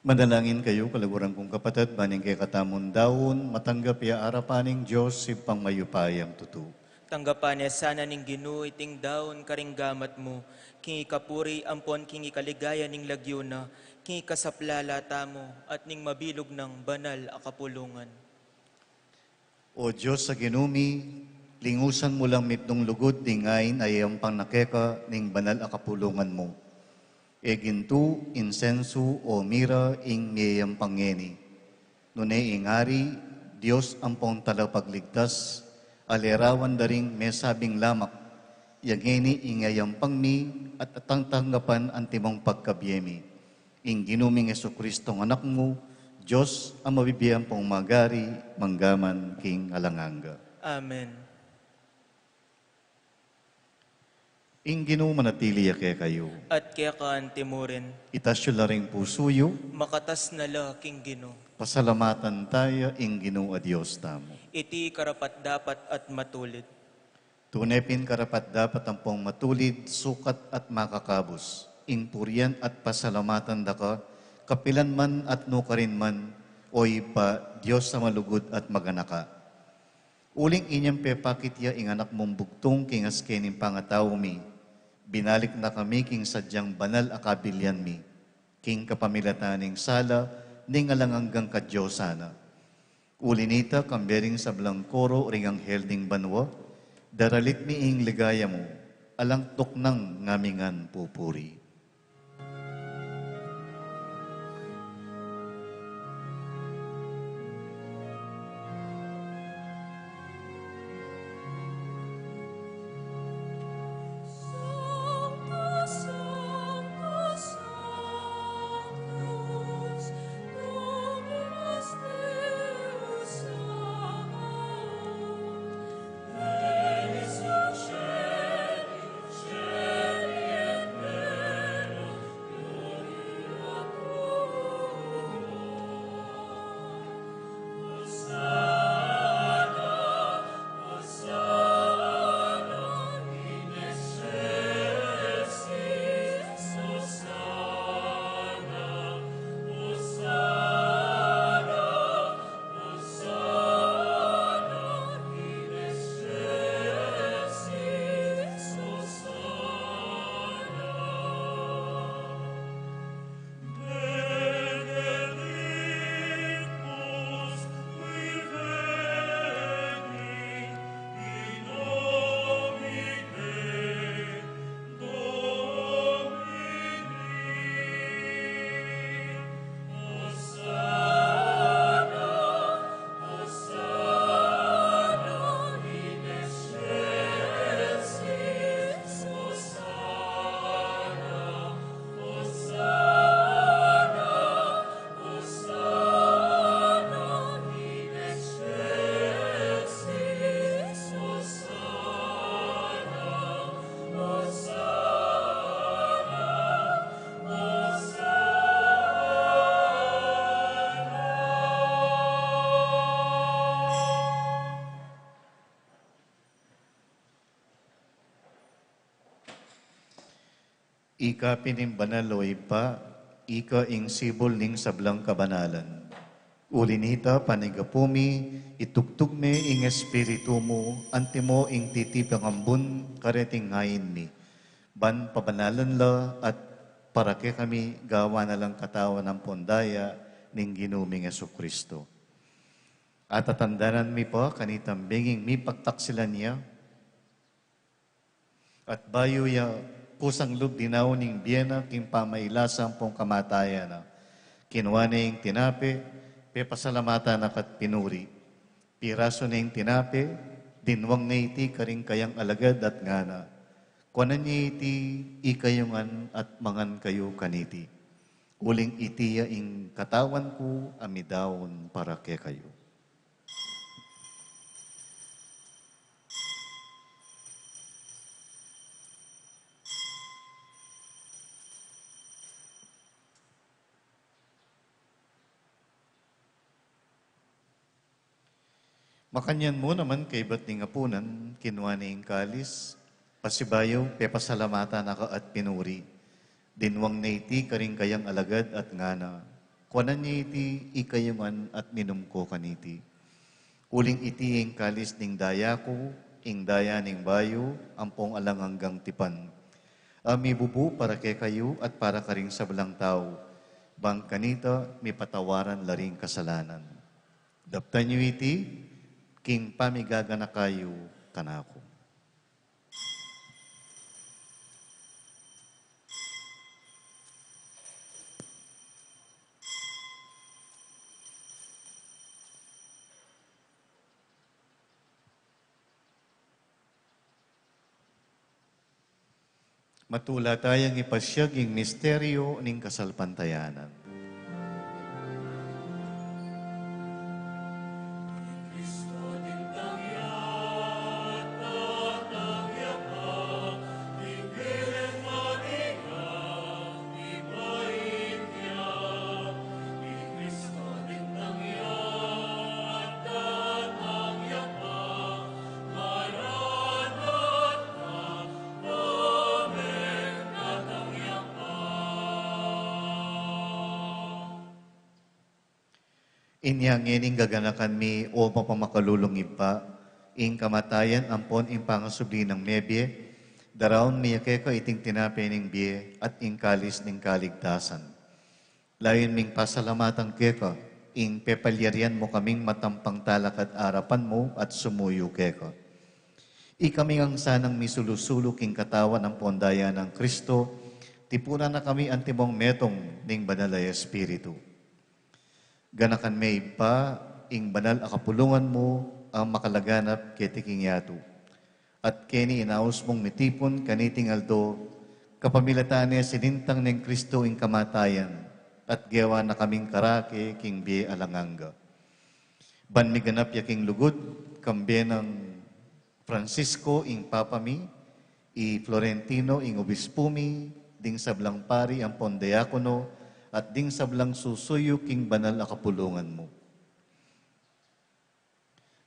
Manalangin kayu, kaluguran kung kapatad, ban ing kekatamung daun matanggap ya arapan ning Dios, Ibpang mayupayang tutu. Tanggapan ne sana ning Ginu iting daun karing gamat mu, king ikapuri ampon king ikaligaya ning lagyu na, king ikasaplala tamu at ning mabilug nang banal a kapulungan. O Dios a Ginu mi, lingusan mu lang mitmung lugud ding ain a yayampang na keka ning banal a kapulungan mu. E gintu, insensu, o mira ing miyayampang ngeni. Nune ing Ari, Dios ampong Talapagligtas, a lerawan da ring mesabing lamak, ya ngeni ing yayampang mi at atang tanggapan antimong pagkabie mi. Ing Ginu ming Jesucristo a Anak mu, Dios a mabibie ampong magari, mangga man king alang angga. Amen. Ing Ginu manatili ya kekayu. At keka antimurin. Itas yu la ring pusu yu. Makatas na la king Ginu. Pasalamatan taya ing Ginu a Dios tamu. Iti karapat-dapat at matulid. Tune pin karapat-dapat ampong matulid, sukat at makakabus, ing purian at pasalamatan da ka, kapilan man at nukarin man, O Ibpa, Dios a malugud at maganaka. Uling inyang pepakit ya ing Anak mung bugtung king aske ning pangatau mi, binalik na kami king sadyang banal a kabilian mi, king kapamilatan ning sala ning alang anggang kadiosan na. Uli nita, kambe ring sablang koro ring anghel ning banua, daralit mi ing ligaya mu, alang tuknang ngamingan pupuri. Ika pin ing banal, o Ibpa, ika ing sibul ning sablang kabanalan. Uli nita, panigapu mi, itugtug me ing Espiritu mu, antimo ing titipa ngambun kareting ain mi, ban pabanalan la at para kekami gawan na lang katawan ampon daya ning Ginu ming Jesucristo. At tatandanan mi pa kanitang benging mipagtaksilan ya, at bayu ya kusang lub dinaun ing bie na king pamailasa ampong kamatayan na, kinua ne ing tinape, pepasalamatan na ka at pinuri. Pirasu ne ing tinape, dinwang ne iti karing kayang alagad at ngana, kuanan ye iti ikayu ngan at mangan kayu kaniti. Uling iti ya ing katawan ku a midaun para kekayu. Makanyan mu naman kaybat ning apunan, kinua ne ing kalis, pasibayu, pepasalamatan na ka at pinuri. Dinwang ne iti karing kayang alagad at ngana, Kuanan ye iti ikayu ngan at minum ko kaniti. Uling iti ing kalis ning daya ku, ing daya ning bayu ampong alang anggang tipan, a mibubu para kekayu at para karing sablang tau, bang kanita mipatawaran la ring kasalanan. Daptan yu iti king pamigaganaka yu kanaku. Matula tayang ipasyag ing misteryo ning kasalpantayanan. Inya ngening gaganakan mi, o mapamakalulung Ibpa, ing kamatayan ampon ing pangasubli nang mebie, daraun mi ya keka iting tinape ning bie at ing kalis ning kaligtasan. Layun ming pasalamatan keka ing pepalyarian mu kaming matampang talakad arapan mu at sumuyu keka. Ikami ngan sanang misulu-sulu king katawan ampon daya nang Kristo, tipunan na kami antimong metung ning Banal a Espiritu. Ganakan me Ibpa ing banal a kapulungan mu a makalaganap keti king yatu. At keni inaus mung mitipun kaniting aldo, kapamilatan ne sinintang neng Kristo ing kamatayan, at gewa na kaming karake king bie alang angga. Ban miganap ya king lugud, kambe nang Francisco ing Papa mi, i Florentino ing Obispu mi, ding sablang pari ampon diakono, at ding sablang susuyu king banal a kapulungan mu.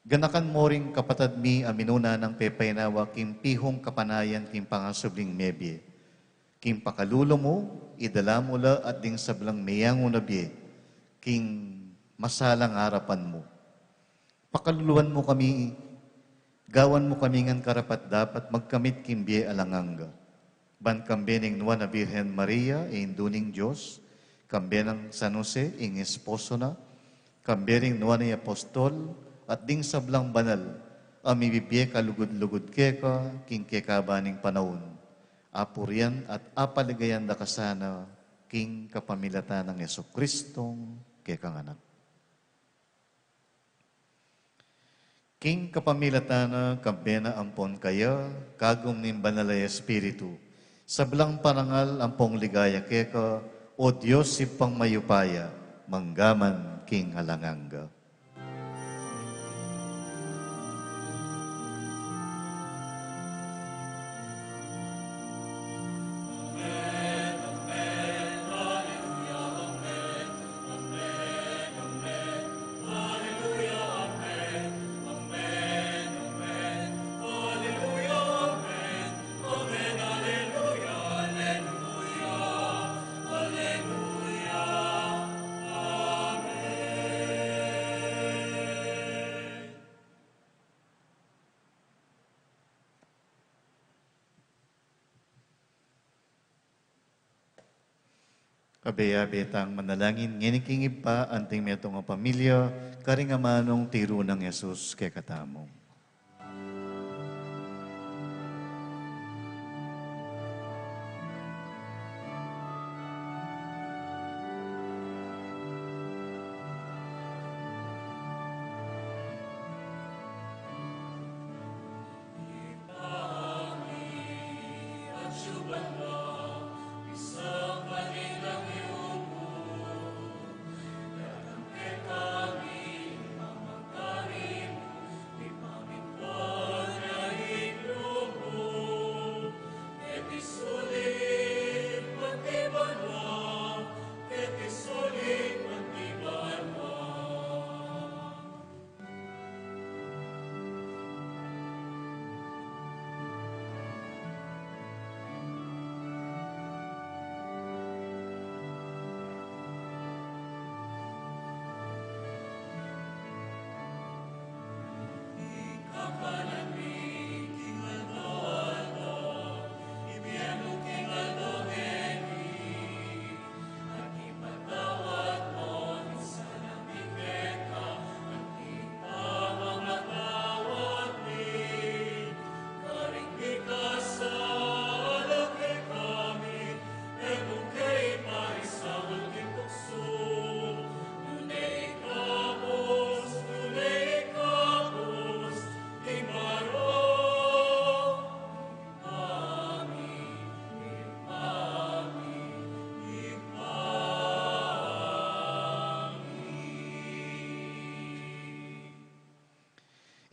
Ganakan mu ring kapatad mi a minuna nang pepainawa king pihung kapanayan king pangasubling mebie. King pakalulu mu, idala mu la at ding sablang meyangu na bie king masalang arapan mu. Pakaluluan mu kami, gawan mu kami ngan karapat-dapat magkamit king bie alang angga. Ban kambe ning Nuan a Birhen Maria, Indu ning Dios, kambe nang San Jose, ing esposo na, kambe ring nuan a apostol, at ding sablang banal a mibibie kalugud-lugud keka king kekaba ning panaun, apurian at apaligayan da ka sana king kapamilatan nang Jesucristong kekang Anak. King kapamilatan na, kambe na ampon kaya, kagum ning Banal a Espiritu, sablang parangal ampong ligaya keka, O Dios Ibpang mayupaya, manggaman king alang angga. Abe-abe tang manalangin ngeni king Ibpa, anting metung a pamilya, karing amanung tiru nang Jesus kekatamu.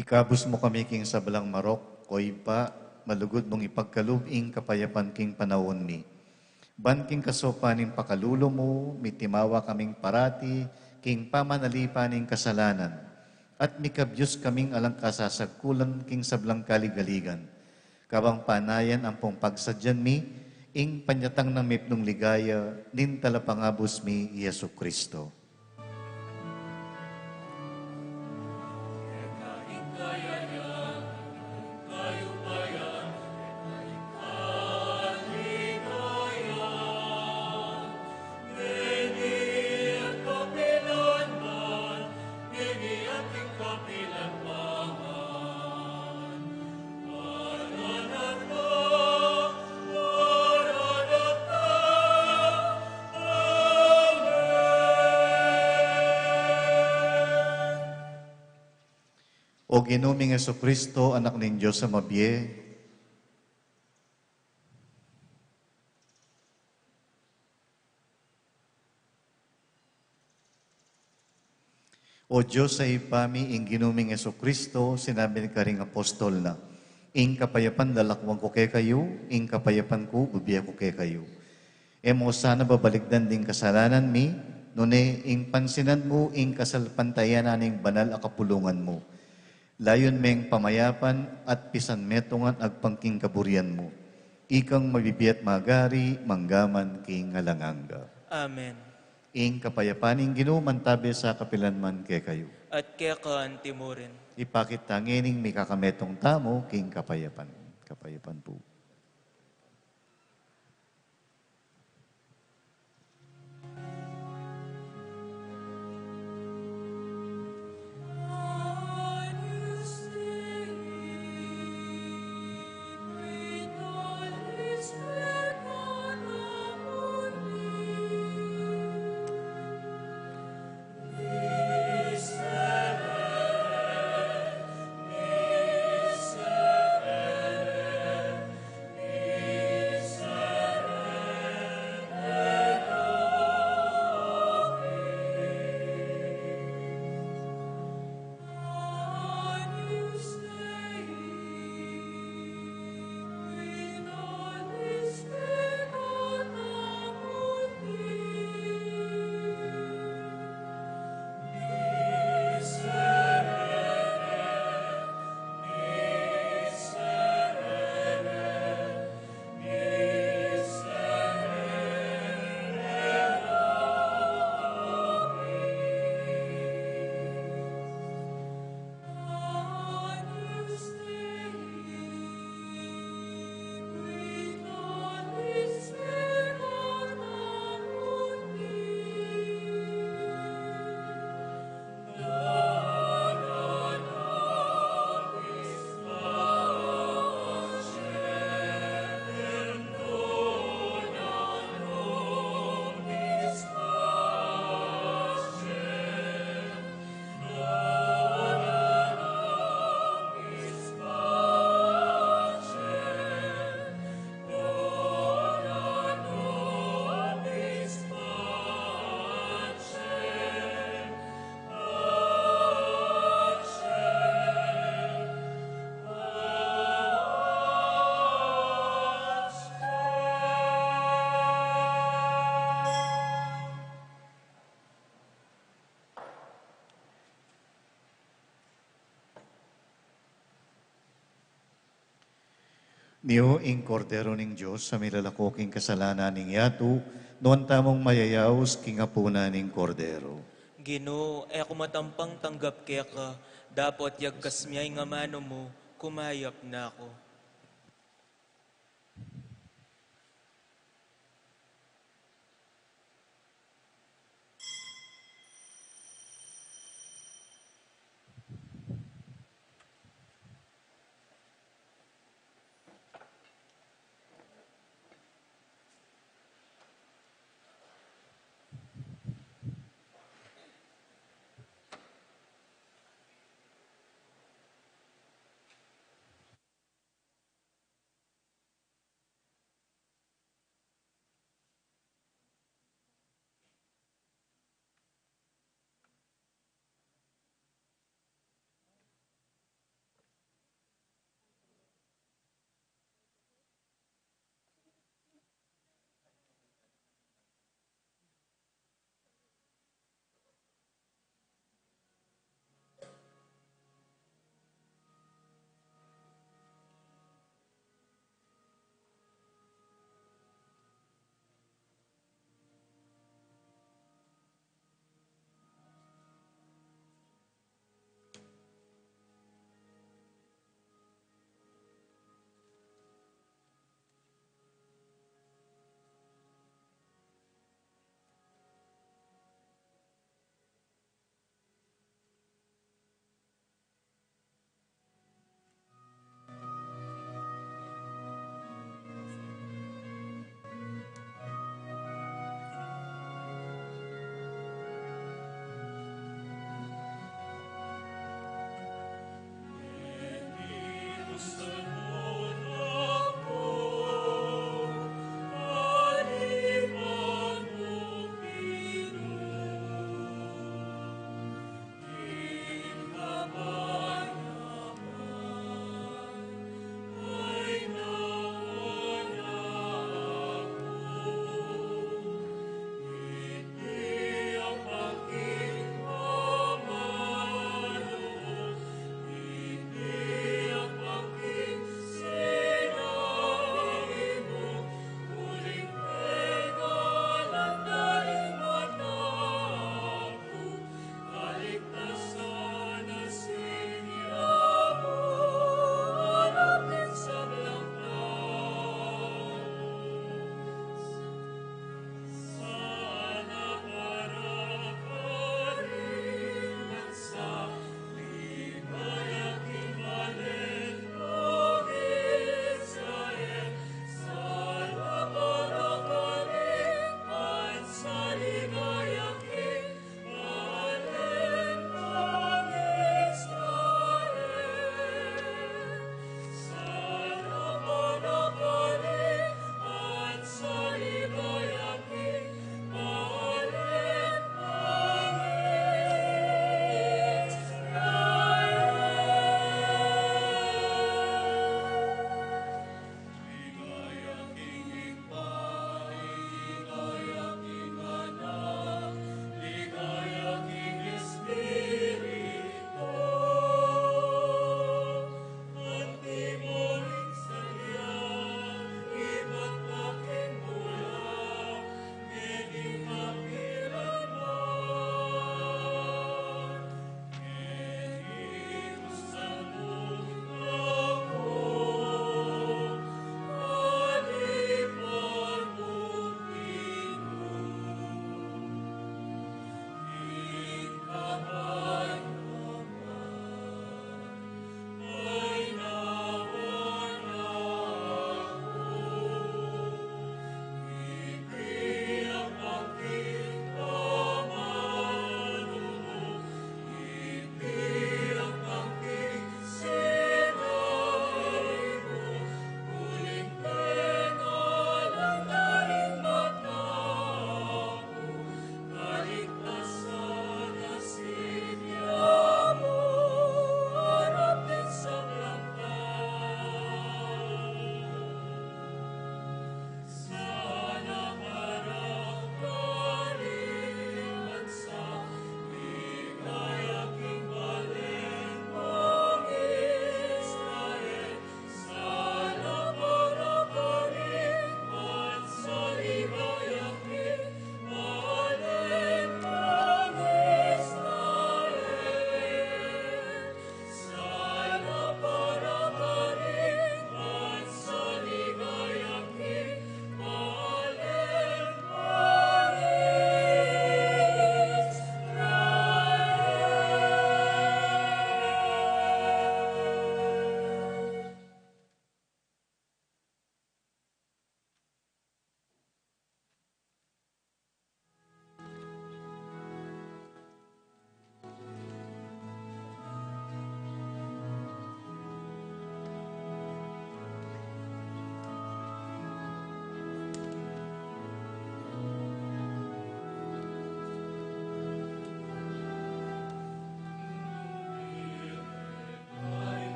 Ikabus mu kami king sablang marok, o Ibpa, malugud mung ipagkalub ing kapayapan king panaun mi. Ban king kasaupan ning pakalulu mu, mitimawa kaming parati king pamanalipan ning kasalanan, at mikabyus kaming alang kasasagkulan king sablang kaligaligan. Kabang panayan ampong pagsadyan mi ing panyatang nang mipnung ligaya ning Talapangabus mi, Jesu Cristo. O Ginu ming Jesucristo, Anak ning Dios a mabie. O Dios a Ibpa mi, ing Ginu ming Jesucristo, sinabi na karing apostol na, "Ing kapayapan lalakuan ku kekayu, ing kapayapan ku bibie ku kekayu." E mu sana babalikdan ding kasalanan mi, nune ing pansinan mu ing kasalpantayanan ning banal a kapulungan mu. Layun meng pamayapan at pisanmetungan agpang king kaburian mu. Ikang mabibie at magari, mangga man king alang angga. Amen. Ing kapayapan ning Ginu mantabe sa kapilan man kekayu. At keka antimurin. Ipakit ta ngening mikakametung tamu king kapayapan. Kapayapan pu. Niu ing Kordero ning Dios, a milalako king kasalanan ning yatu, nuan tamung mayayaus king apunan ning Kordero. Ginu, e ku matampang tanggap keka, dapot yagkas me ing amanu mu, kumayap na ku.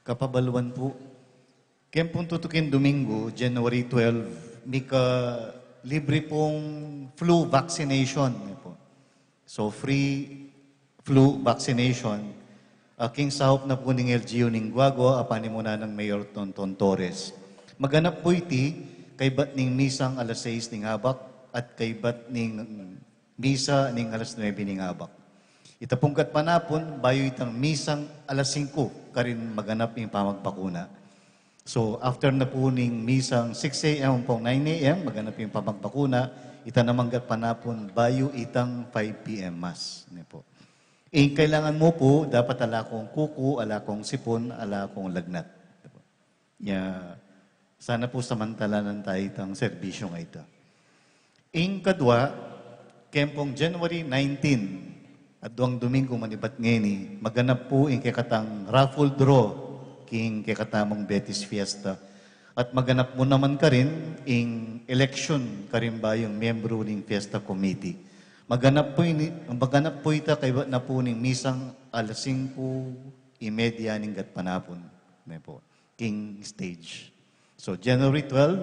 Kapabaluan pu, keng pung tutuking Domingo, January twelve, mika libre pung flu vaccination, ne pu. So, free flu vaccination, ah, king saup na pu ning L G U ning Guagua, a panimunan nang Mayor Tonton Torres. Maganap pu iti kaybat ning misang alas sais ning abak at kaybat ning misa ning alas nuebe ning abak. Ita pung gatpanapun, bayu itang misang alas singku, karin maganap ing pamagbakuna. So, after na pu ning misang six A M ampong nine A M, maganap ing pamagbakuna, ita namang gatpanapun, bayu itang five P M Mass. Ne pu. Ing kailangan mu pu, dapat ala kung kuku, ala kung sipun, ala kung lagnat. Nya, sana pu samantalanan taya itang serbisyung ita. Ing kadua, keng pung January nineteen, aduang Domingo manibat ngeni, maganap pu ing kekatang raffle draw king kekatamung Betis Fiesta. At maganap mu naman karin ing election karing bayung miyembru ning Fiesta Committee. Maganap pu ini, maganap pu ita kaybat na pu ning misang alas singku y media ning gatpanapun. Ne pu. King stage. So, January twelve,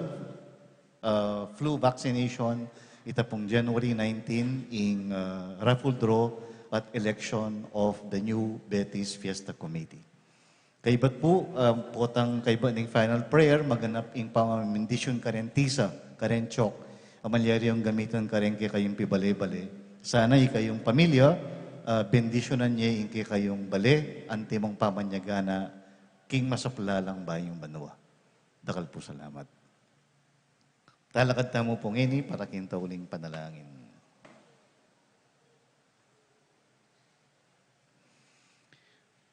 uh, flu vaccination, ita pung January nineteen, ing, uh, raffle draw at election of the new Betis Fiesta Committee. Kaybat pu, uh, potang kaybat ning final prayer, maganap ing pamamindisyon karen tisa, karen chok, a malyaryung gamitan karen kekayung pibale-bale. Sana ikayung pamilya, uh, bendisyonan ye ing kekayung bale, antimong pamanyagana, king masaplalang bayung banua. Dakal pu salamat. Talakad tamu pu ngeni para king tauling panalangin.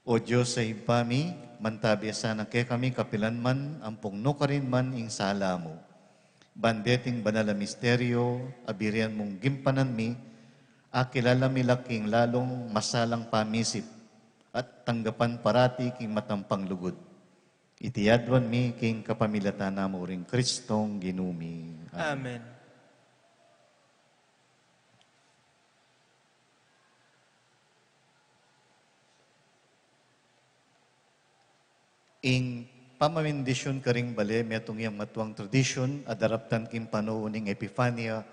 O Dios a Ibpa mi, mantabi sana kekami kapilan man ampong nukarin man ing sala mu. Ban deting banal a misteryo a birian mung gimpanan mi, akilala mi la king lalung masalang pamisip at tanggapan parati king matampang lugud. Iti aduan mi king kapamilatan na mu ring Kristong Ginu mi. Amen. Amen. Ing pamamindisyon karing bale, metung yang matuang tradisyun a daraptan king panaun ning Epifania,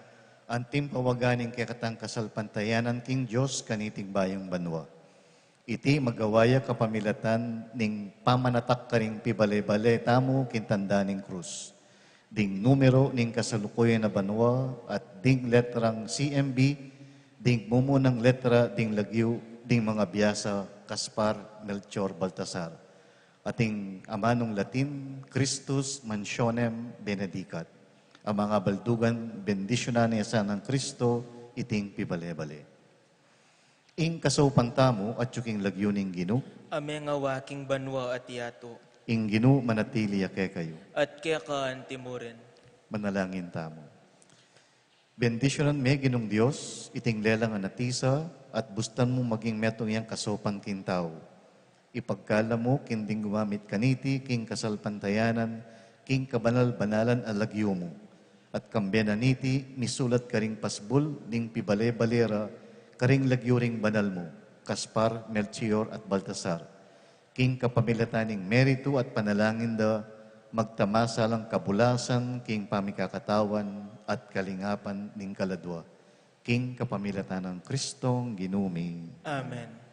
anting pawaga ning kekatang kasalpantayanan king Dios kaniting bayung banua. Iti magawa ya kapamilatan ning pamanatak karing pibale-bale tamu king tanda ning krus. Ding numero ning kasalukuyan a banua at ding letrang C M B, ding mumunang letra ding lagyu ding mangabiasa Gaspar Melchor Baltasar. Ating amanung Latin, Christus mansionem benedicat. A mangabaldugan, bendisyunan ne sana nang Kristo iting pibale-bale. Ing kasaupan tamu atyu king lagyu ning Ginu. A mengawa king banua at yatu. Ing Ginu manatili ya kekayu. At keka antimurin. Manalangin tamu. Bendisyunan me Ginung Dios, iting lelang a natisa, at bustan mu maging metung yang kasaupan king tau. Ipagkalub mu king ding gumamit kaniti king kasalpantayanan, king kabanal-banalan a lagyu mu. At kambe na niti, misulat karing pasbul ning pibale-bale ra karing lagyu ring banal mu, Gaspar, Melchor, at Baltasar. King kapamilatan ning meritu at panalangin da, magtamasa lang kabulasan king pamikakatawan at kalingapan ning kaladua. King kapamilatan nang Kristong Ginu mi. Amen.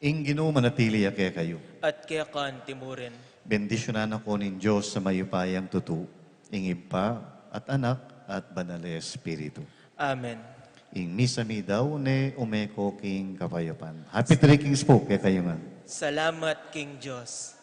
Ing Ginu manatili ya kekayu. At keka antimurin. Bendisyunan na kayu ning Dios a mayupayang tutu, ing Ibpa, at Anak, at Banal a Espiritu. Amen. Ing misa mi daun ne, ume ko king kapayapan. Happy Three Kings pu kekayu ngan. Salamat king Dios.